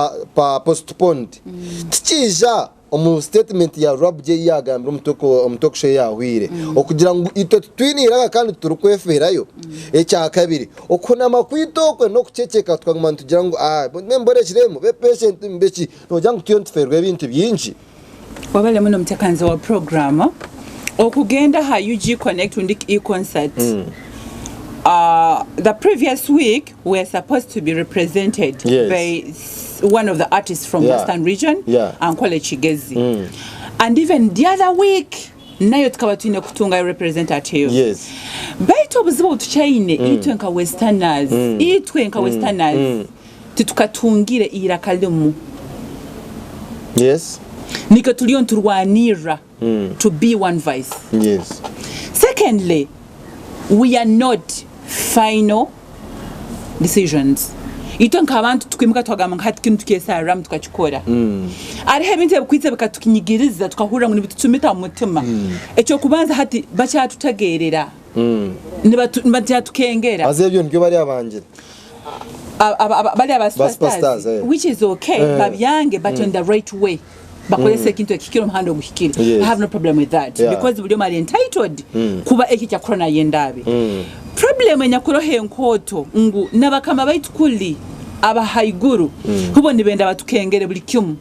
postponed. Tikiija Omu statement ya Rwabugye ei yaagambire omu talk show eyaahweire, okugira ngu itwe titwine eiraka kandi titurikwefeerayo. Ekyakabiri, okuhunama kwaitu okwe n'okuceceka tukaguma nitugira ngu mbe mborekire, mube patient, mube ki, noogira ngu turiyo nitufeerwa ebintu bingi. Wabale muno omutekanzi wa program okugenda aha UG Connect rundi e-concert. The previous week we were supposed to be represented by one of the artists from Western region, Ankole Kigezi. And even the other week, nayo tukaba twine kutungayo representative. Baitu obuzibu obu tukyaine itwe nka Westerners, itwe nka Westerners, titukatungire eiraka limu. Yes. Nikyo turiyo niturwanirra to be one voice. Yes. Secondly, we are not final decisions. Itwe nk'abantu tukwimuka tukagamba ngu hati kinu tukyesarramu tukakikora. Hariho ebintu ebikwija bikatunyigiriza tukahurra ngu nibitucumita omu mutima. Eky'okubanza hati bakyatutegeerera, nibakyatukengera. Haza ebyo nibyo bari abangire. Bari aba Ba superstars superstars, eh. which is okay babyange but on the right way. Bakozese ekintu ekihikire omu muhanda oguhikire. Yes. I have no problem with that Yeah. because buri omwe ari entitled kuba eki eki arikuhurira nayenda abe. Problem enyakuroho enkooto ngu nabakama baitu kuri abahaiguru hubo nibenda batukengere buri kimwe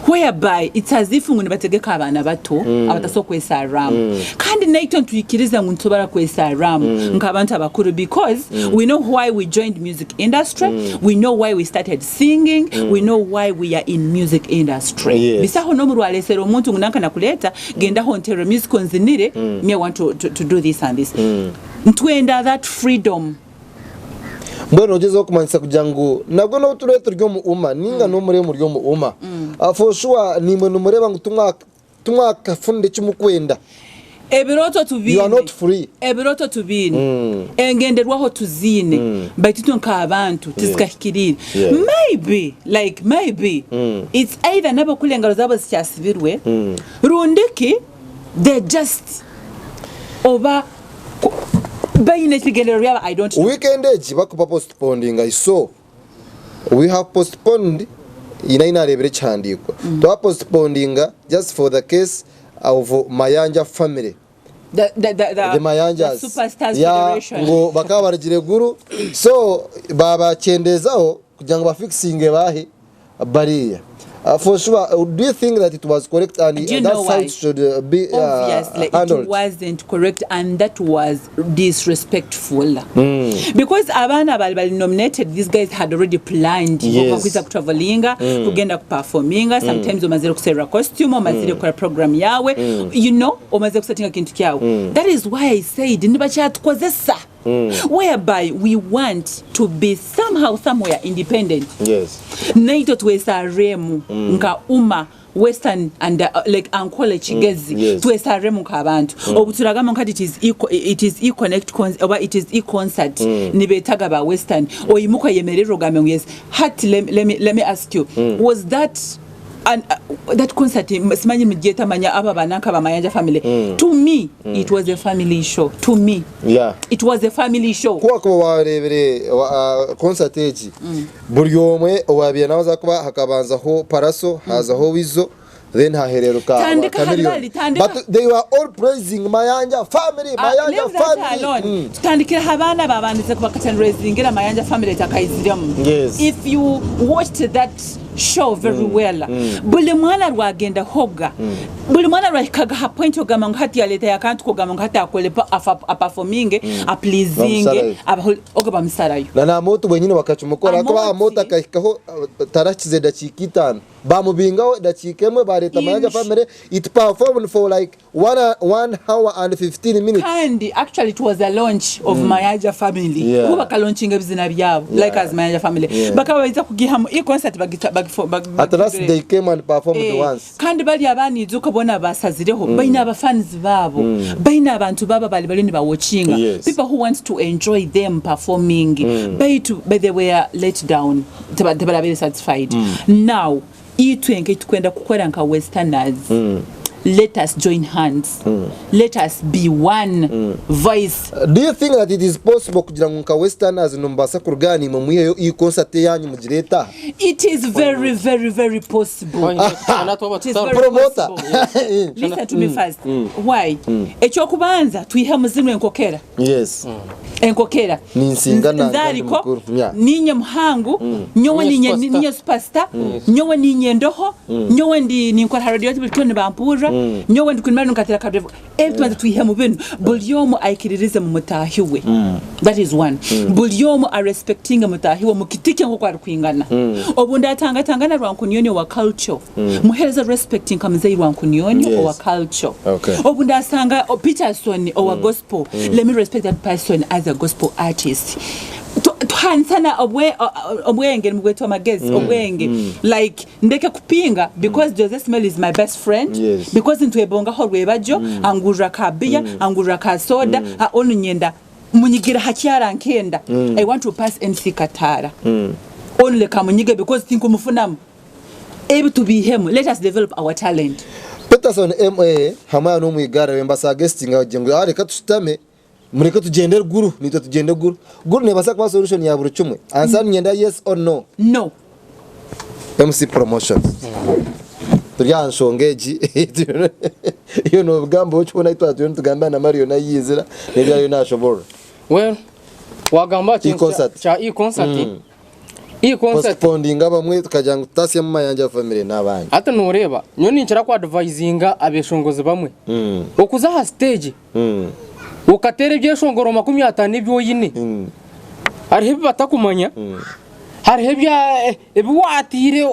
whereby it's as if ngu nibategeka abaana bato abatasobola kwesarramu. Kandi naitwe nitwikiriza ngu nitusobora kwesarramu nk'abantu abakuru because we know why we joined music industry, we know why we started singing, we know why we are in music industry. Yes. Bisaho n'omu rwaresera omuntu ngu nanka nakureeta gendaho nterere music onzinire, me I want to do this and this. Nitwenda that freedom. Mbwenu ogyezeho kumanyisa kugira ngu nabwo n'obu turiyo turi omu uma ninga n'omureba muri omu uma for sure nimwe nimureeba ngu timwakafunire eki murikwenda. Ebirooto You are tubiine, not free. ebirooto tubiine, engenderwaho tuziine, baitu itwe nk'abantu tizikahikiriire. Yeah. Maybe, like maybe, it's either nabo kuri engaro zaabo zikyasibirwe, rundi ki they just oba ku- baine ekigendererwa byabo, I don't know. Weekend egi bakuba postpondinga I saw we have postponed ina narebire ekihandiiko twa postpondinga just for the case of Mayanja family. The The Mayanjas. The Superstars Yeah, Federation. ngu bakaba barugire guru so babakyendezaho kugira ngu bafikisinge bahe bariya. For sure, do you think that it was correct and Do you that's know how why? it should be Obviously, it handled? wasn't correct and that was disrespectful. Because abaana bali bali nominated, these guys had already planned. Yes. Okwiza kutravelinga, kugenda kuperforminga, sometimes omazire kuserera costume, omazire kukora program yawe, you know, omazire kusetinga kintu kyawe. That is why I said nibakyatukozesa. Whereby we want to be somehow somewhere independent. Yes. Naitwe twesaremu nka uma western and like Ankole Kigezi. Yes. Twesaremu nk'abantu. Obu turagamba nka it is e, it is e connect oba it is e concert. Nibetaga ba western. Oyimuka yemerera ogambe ngu yes. Hati let me ask you. Was that and that concert simanyi mujeta manya aba bananka ba Mayanja family. To me it was a family show. To me. Yeah. It was a family show. Kuba kuba warebire concert egi buri omwe owabiire nabaza kuba hakabanzaho Paraso hazaho Wizo then hahereruka Tandika Chameleone. halali, tandika. But they were all praising Mayanja family, Mayanja Leave that family. alone. Tutandikira abaana babandize kubakatanrazingira Mayanja family takaiziremu. Yes. If you watched that show very well, buli mwana rwagenda hoga. Buli mwana rwahikaga ha point ogamba ngu hati yaleta yakantu kugamba ngu hati akole aperforminge, apleasinge, Bamusarayo. oga bamusarayo. Na na moto bwenyine bakacumukora Amoti. kuba Amoti akahikaho tarakize dakiika itaano. Bamubingaho dakiika emwe bareta Mayanja family it performed for like 1 hour and 15 minutes. Kandi actually it was a launch of Mayanja family. Yeah. Kuba bakalaunchinga ebizina byabo like as Mayanja family. Yeah. Bakaba baiza kugihamu e concert bagita bagifo At last they came and performed once. Kandi bari abaana ijuka bona basazireho baine abafans babo. Baine abantu baba bali bari nibawatchinga. Yes. People who want to enjoy them performing. Baitu but they were let down. Tebara very satisfied. Now itwe nke tukwenda kukora nka westerners. Let us join hands. Let us be one voice. Do you think that it is possible kugira ngu nka westerners nimubasa kuruga nimwe mwiheyo iyi concert yanyu mugireta? It is very, very, very possible. Why not? Not It is very Promoter. possible. Listen to me first. Why? Ekyokubanza twihe muzimwe enkokera. Yes. Enkokera. Ninsinga na Nzariko, mukuru. Yeah. ninye muhangu, nyowe Ninye ninye superstar. ninye superstar, nyowe ninye ndoho, nyowe ndi ninkora radio buli kiro nibampurra, nyowe ndi kunimara nkatera kadrevo. Ebyo tubanza twihe mu binu. Buli omu aikiririze mu mutahi we. That is one. Buli omu arespectinge mutahi we mu kiti kye nk'oku arikwingana. Obu ndatangatangana Rwankunioni owa culture. Muhereza respect nka muzeyi Rwankunioni Yes. owa culture. Okay. Obu ndasanga Peterson owa gospel. Let me respect that person as a gospel artist. Tuhanisana obwe obwenge nibwetwa amagezi obwenge like ndeke kupinga because Jose Smell is my best friend Yes. because nitwebongaho rwebagyo angurira ka beer angurira ka soda a onu nyenda munyigire hakyara nkenda I want to pass MC Kataara onu leka munyige because tinkumufunamu ebi tubiihemu let us develop our talent. Peterson MA hamwe n'omwigara we mbasagestinga bagira ngu ah reka tushutame Mureke tugyende Gulu, naitwe tugyende Gulu. Gulu nebaasa kuba solution ya buri kimwe. Answer niinyenda yes or no. No. MC Promotions. Turi aha nshonga egi, iyo nobigambaho kyona ahi twaba turiyo nitugambira na Mario nayiizira n'ebi ariyo nashoborora. Well, wagamba aha kintu E-concert. kya e-concert, e-concert Postpondinga abamwe tukagira ngu tutasyemu Mayanja family n'abandi. Hati noreeba, nyowe ninkira ku advisinga abeshongozi bamwe, okuza aha stage Okateera ebyeshongoro 50 ebi oine, hariho ebi batakumanya, hariho ebi waatiire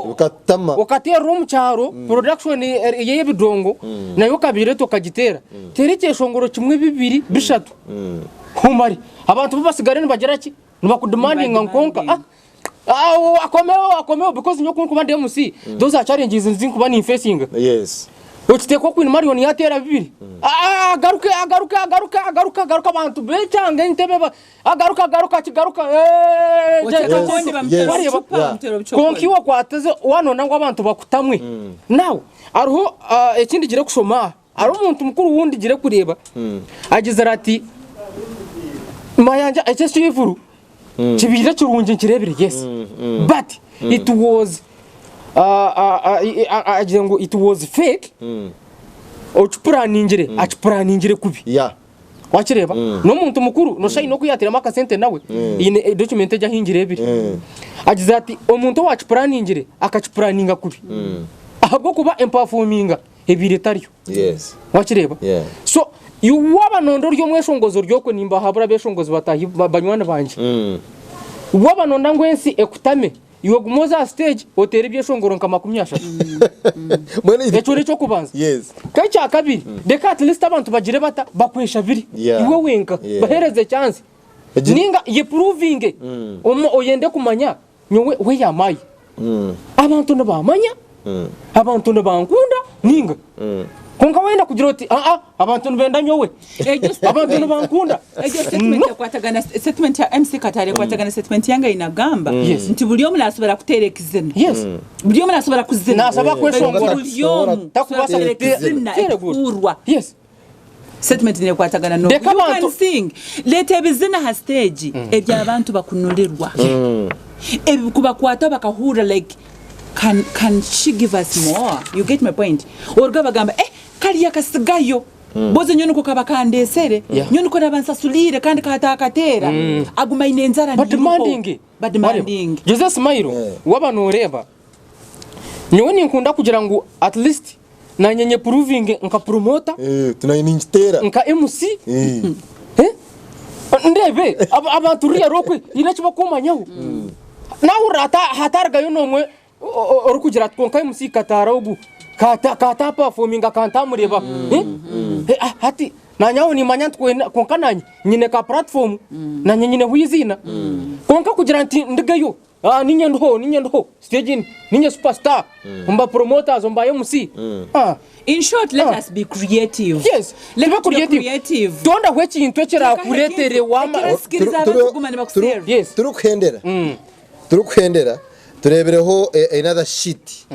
okateerera omu kyaro production ey'ebidongo nayo okabireeta okagiteera. Teera ekyeshongoro kimwe, bibiri, bishatu omare. Abantu bo batsigare nibagira ki? Nibakudimandinga nkonka ah akomeho akomeho because nyowe ku ndikuba ndi MC those are challenges ezi ndikuba ninfesinga. Yes. Okiteekwa Queen Marion yateera bibiri ah agaruke agaruke agaruke agaruke agaruke abantu bekyanga entebe ba agaruke agaruke akigaruka eeh Oteeka Yes, obundi bamutera yes. Wareeba? obucupa Yeah. bamutera obucokoro. Kwonka iwe okwatize wanona ngu abantu bakutamwe. Now hariho ekindi ngiire kushoma aha. Hariho omuntu mukuru ou ndigire kureeba agizire ati, Mayanja eki ekivuru kibaire kirungi nkireebire yes but it was agizire ngu it was fake okipuraningire akipuraningire kubi. Yeah. Wakireeba? N'omuntu mukuru noshusha aine oku yaateiremu akasente nawe haine document egi ahu ngireebire. Agizire ati omuntu owakipuraningire akakipuraninga kubi ahabw'okuba empafominga ebaire etariyo. Yes. Wakireeba? Yeah. So iwe waaba nonda ori omweshongozi ori okwe nimbahabura abeshongozi bataahi banywani bangye. Waaba nonda ngu ensi ekutame, iwe guma oze aha stage oteere ebyeshongoro nka 30. Mbwenu Ekyo n'ekyokubanza. Yes. Ka ekyakabiri, reka at least abantu bagire bata bakweshabire Yeah. iwe wenka Yeah. bahereze chance. Egi- Ninga yepuruvinge oyende kumanya Nyowe where am I? Abantu nibamanya, abantu nibankunda ninga? Kwonka wayenda kugira oti aa abantu nibenda nyowe, Egyo abantu statement- nibankunda. egyo statement No. ekwatagana statement ya MC Katale ekwatagana statement yange ei nagamba Yes. nti buri omu nasobora kuteera ekizina Yes. buri omu nasobora kuzina Nasobola kweshongora. Baitu buri omu Takubaasa kuteera kuteera ekizina Teera good. ekikuurwa Yes. Statement nekwatagana no Reka you can abantu- sing leeta ebizina aha stage eby'abantu bakunulirwa ebikubakwataho bakahurra like can, can she give us more you get my point oruga bagamba eh kariya kasigayo bozo nyowe niko kaba kandesere Yeah. nyowe niko naba nsasuliire kandi katakatera aguma aine enzara Bademanding. bademanding Jose Smile, waba noreeba Nyowe ninkunda kugira ngu at least nanye nye provinge nka promoter, Eh, ti nanye ninkiteera. nka MC, Eh. eh, ndeebe aba- abantu ruriya rwokwe haine eki bakumanyaho. Nahurira hata hatarugayo n'omwe o- o- orikugira ati kwonka MC Kataara ogu kata kata performinga kantamureeba. Eh, eh, ah, hati nanye aho nimanya nti kwena kwonka nanye nyine ka platform, nanye nyineho eiziina. Kwonka kugira nti ndugeyo Ah ninye ndiho ninye ndiho stage ni ninye super star omu ba promoters omu ba MC ah In short, let Ah. us be creative. yes Let tube us be creative creative. tondaho ekintu ekirakureetere wama Ekirasikiriza abantu kuguma nibakuserva. Yes. Turikuhendera turikuhendera tureebireho another sheet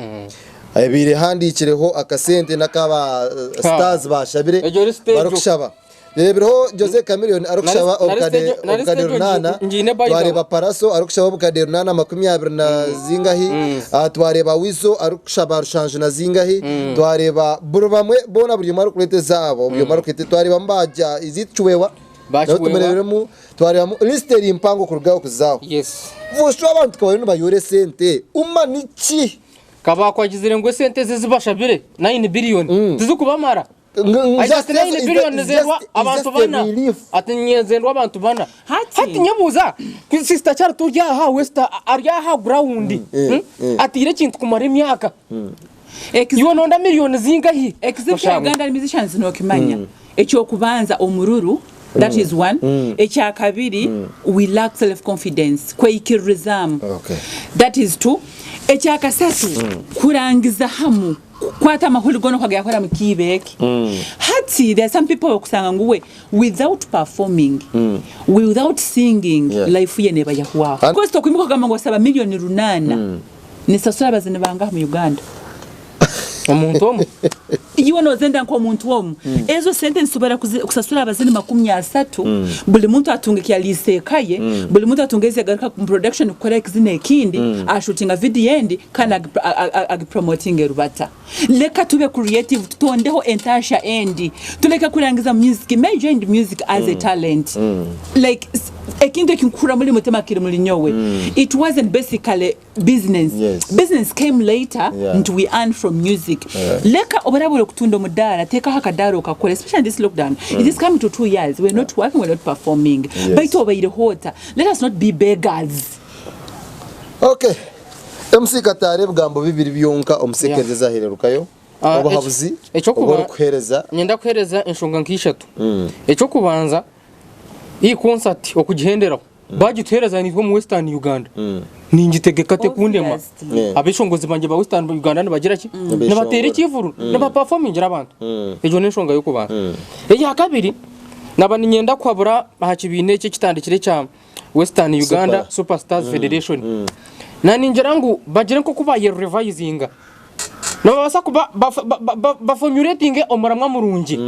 ebaire ehandiikireho akasente n'akaba stars bashabire Egyo eri stage. barikushaba Reebireho Jose Chameleone arikushaba Nari- nari obukade stage- nari obukade stage runaana ngiine by the way. twareeba Pallaso arikushaba obukade runaana 20 na zingahi Ah, twareeba Weasel arikushaba rushanju na zingahi twareeba buri bamwe boona buri omwe arikureeta ezaabo buri omwe arikureeta twareebamu ba Ja is it Chiwewa Ba Nabo Chiwewa. tumureebiremu twareebamu list eri mpango kuruga aho kuza aho yes Busho abantu tukaba nibayoora esente uma niki Kabaakwagizire ngu esente ezi ezibashabire 9 billion tizikubamara Agira ati 9 billion nizendwa abantu bana. Ati nizendwa abantu bana. Hati. Hati nyebuuza ku sister Charity ori aha West ari aha ground atiire ekintu kumara emyaka. Iwe nonda million zingahi? Ekizibu kya Ugandan musicians nokimanya. Ekyokubanza omururu. That is one. Ekyakabiri, we lack self confidence, kweyikiririzaamu. Okay. That is two. Ekyakasatu, kurangiza hamu, kukwata amahuri goona okagayahura mu kiibo eki. Hati there are some people okusanga ngu we without performing, without singing, life ye neeba yahwaho. Because tokwimuka okagamba ngu osaba million runaana, nisasura abazini bangaha mu Uganda? Omuntu omwe. Iwe nozenda nk'omuntu omwe. Ezo sente nizisobora kusasura abazini 30, buli muntu atunga eki yariisa eka ye, buli muntu atunga ezi yagaruka omu production kukora ekizina ekindi, ashuutinga vidiyo endi kandi agipromotinge rubata. Leka tube creative tutondeho entaasha endi, tuleke kurangiza music. Me I joined music as a talent like ekintu eki nkuhurira muri mutima kiri muri nyowe. It wasn't basically business. Business came later nti we earn from music. Leka obu oraba orikutunda omudaara, teekaho akadaara okakore especially in this lockdown. It is coming to 2 years, we are not working, we are not performing. Baitu obaireho ota? Let us not be beggars. Okay. MC Kataara ebigambo bibiri byonka omu seconds ezahererukayo. Obuhabuzi obu orikuheereza. Niinyenda kuheereza enshonga nka ishatu. Eky'okubanza, iyi concert okugihenderaho Baagituheereza naitwe omu Western Uganda, ningitegeka tekundema. Abeshongozi bangye ba Western Uganda nibagira ki? Nibateera ekiivuru, nibapafomingira abantu. Egyo n'enshonga y'okubanza. Eya kabiri, naaba niinyenda kuhabura aha kibiina eki ekitandikire ekya Western Uganda Super Stars Federation. Naaba ningira ngu bagire nk'oku baayerivayizinga. Nibabaasa kuba bafomyuretinge omuramwa murungi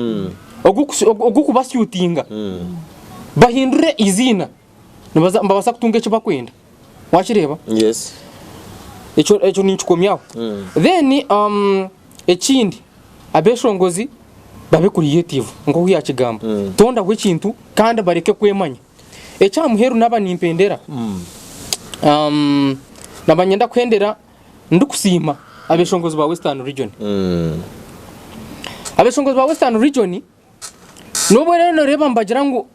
ogurikubasyutinga, bahindure eiziina, nibabaasa kutunga eki barikwenda. Wakireeba? Ekyo ninkikomyaho. Then ekindi, abeshongozi babe creative nk'oku yaakigamba. Tondaho ekintu kandi bareke kwemanya. Eky'aha muheru naaba nimpendera, naaba niinyenda kuhendera Ndikusiima abeshongozi ba Western Region. Abeshongozi ba Western Region nobwe rero noreeba nibagira ngu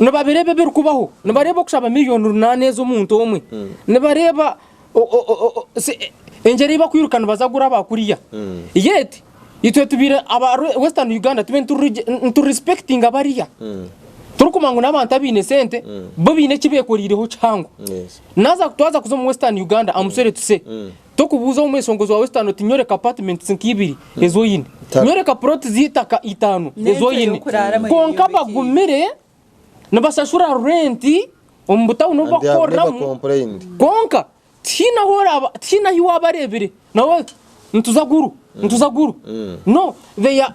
nibabireeba ebirikubaho, nibareeba okushaba miriyoni runaana ez'omuntu omwe, nibareeba engyera ei bakwiruka nibaza kugura aba kuriya. Yet itwe tubaire aba Western Uganda tubaire nitu respectinga bariya turikumanya ngu n'abantu abaine sente bo baine eki bekoreireho kihango. Naza twaza kuza omu western Uganda I'm sorry to say tokubuuza omweshongozi wa western oti nyoreka apartments nka ibiri ezi oyine nyoreka plot z'eitaka itaano ezi oyine kwonka bagumire nibashashura rent omu butawuni obu bakukoreramu kwonka tihaine ahu oraba tihaine ahu wabareebire nawe nituza guru nituza guru no they are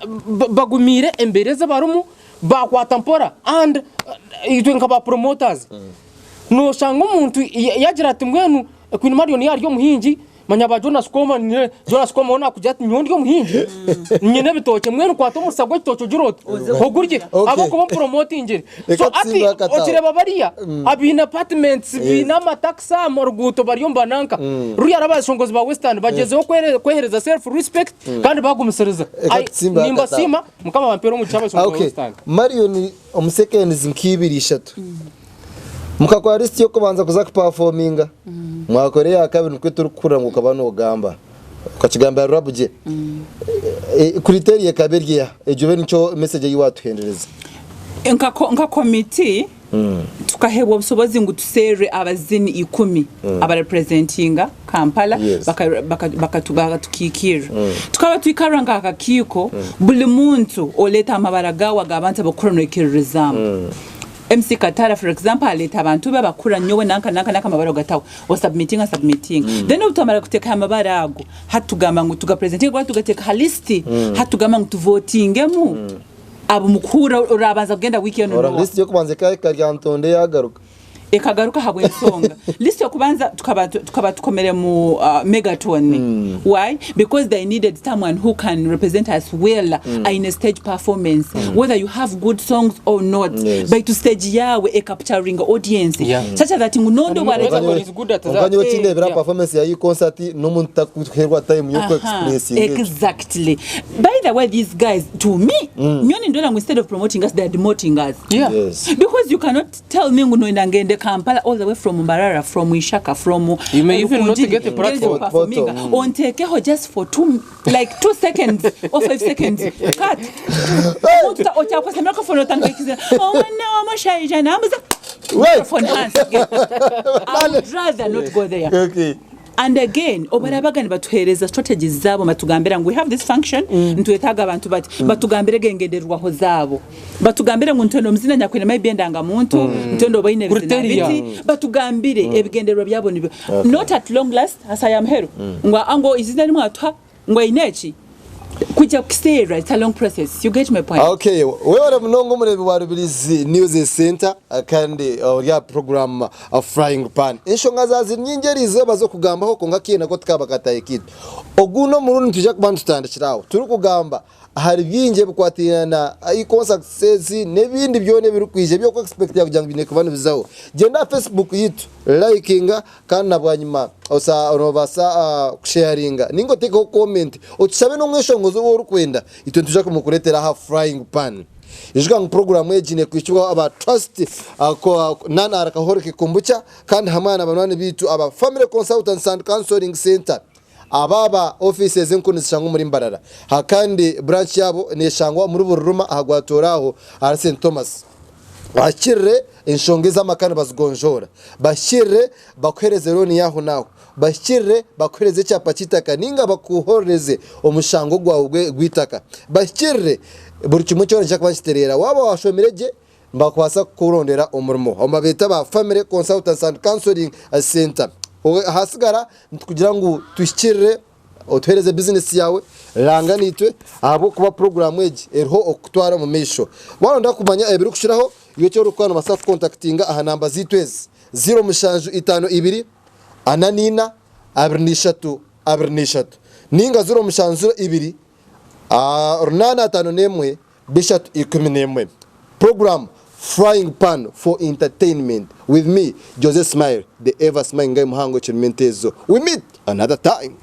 bagumiire embeera ezi barimu bakwata mpora and itwe nka ba promoters Noshanga omuntu yagira ati mbwenu Queen Marion yari omuhingi manya ba Jonas Koma Jonas Koma we nakugira ati nyowe ndi omuhingi nyine ebitookye mbwenu kwata omusisa gw'ekitookye ogire oti ogurye ahabw'okuba ompuromotingire. So hati okireeba bariya abaine apartments baine amatakisi aha ruguuto bari omu bananka ruriya abashongozi ba Western bagyezeho kwehereza self respect kandi bagumisiriza. Nimbasiima Mukama abampeere omugisha abashongozi ba Western. Marion omu seconds nk'ibiri ishatu. Mukakora lisiti y'okubanza kuza kupafominga, mwakora eya kabiri nikwo turikuhurira ngu okaba nogamba. Okakigambira Rurabugye. Criteria ekaba eri eha? Egyo ebe nikyo message ei watuhendereza. Nka komiti tukahebwa obusobozi ngu tuserre abazini ikumi abararepresentinga Kampala bakatukiikirra. Tukaba twikarra nk'akakiiko buli muntu oleeta amabara gaawe ag'abantu ab'okukura noikiririzaamu. MC Katara for example aleeta abantu be abakura nyowe nanka nanka nanka amabara ogataho osubmitinga submitinga then obu twamara kuteekaho amabara ago hati tugamba ngu tugapresentinge kuba tugateeka ha list hati tugamba ngu tuvotingemu abu mukuhurra orabanza kugenda wiiki enu Ora noha. list y'okubanza ekahika Lyantonde yagaruka. Ekagaruka ahabw'ensonga list y'okubanza tukaba tukaba tukomere mu Megaton why because they needed someone who can represent us well aine stage performance whether you have good songs or not baitu stage yaawe e capturinga audience such that ngu n'ondi obu Megaton areba is good at Kwonka that. nyowe ekindeebera Yeah. performance ya iyi concert n'omuntu takuheerwa time y'oku expressinga ekyo. Exactly by the way these guys to me nyowe nindora ngu instead of promoting us they are demoting us Yeah. Yes. because you cannot Tell me ngu noyenda ngende. Kampala all the way from Mbarara, from Ishaka, from You may even not Rukungiri, get a platform. ngende kuperforminga, Photo, onteekeho just for two, like 2 seconds or 5 seconds, cut. Omuntu okyakwasa microphone otandika ekizina, omwana w'omushaija nambuza Wait. microphone hansi. I would rather not go there. And again, obarabaga nibatuhereza strategies zaabo, batugambira ngu we have this function, nitwetaaga abantu bati, batugambire gengenderwaho zaabo, batugambire ngu ntwenda omuzina nyakwine maybe endangamuntu, ntwenda obaine ebizina Criteria. biti, batugambire ebigendererwa byabo nibyo. Not at long last asaya muheru ngo ango izina rimwatuha ngo aine eki kujya kukiseera. It's a long process, you get my point? Okay, weware munonga omurebi wa Rubirizi News Center kandi orya program Frying Pan. Enshonga zaziri nyingi eriizooba z'okugambaho, konka kiina ko tukaba kataye kitu. Oguno murundi nitwija kuba nitutandikiraho. Turi kugamba ahari bingi ebikwatiraine na concert n'ebindi byona ebirikwija ebyoku expect kugira ngu biine kuba nibizaho. Genda aha Facebook yitu, likinga, kandi na bwanyima osa nobaasa kusharinga ninga otekeho comment, otushabe n'omweshongozo owu orikwenda, itwe nituja kumukureetera aha Frying Pan. Ijuka ngu programu egi nekwikibwaho aba Trust non alcoholic kombucha, kandi hamwe na banywani bitu aba Family Consultants and Counseling Center. Ababa offices enkuru nizishangwa muri Mbarara, ha kandi branch yabo neshangwa muri Bururuma ahagwatoraho ahari St Thomas. Bakirire enshonga ez'amaka nibazigonjoora, bakirire bakuhereze loan yaho naho, bakirire bakuhereze ekyapa ky'itaka ninga bakuhorereze omushango gwawe gw'itaka, bakirire buri kimwe kyona nikija kuba nikitereera. Waaba washomire gye, nibakubaasa kukurondera omurimo. Abo nibabeeta ba Family Consultants and Counseling Center. Ahasigara nitukugira ngu tuhikirire, otuhereze bizinesi yawe, ranga naitwe, ahabw'okuba puroguramu egi eriho okukutwara omu maisho. Waronda kumanya ebirikushiraho, iwe eki orikukora nobaasa kukontakitinga aha namba zaitu ezi: 0752 44 23 23 ninga 0702 851 311. Program Frying Pan for entertainment with me, Jose Smile, the ever smiling guy, muhango ekirimo enteezo. We meet another time.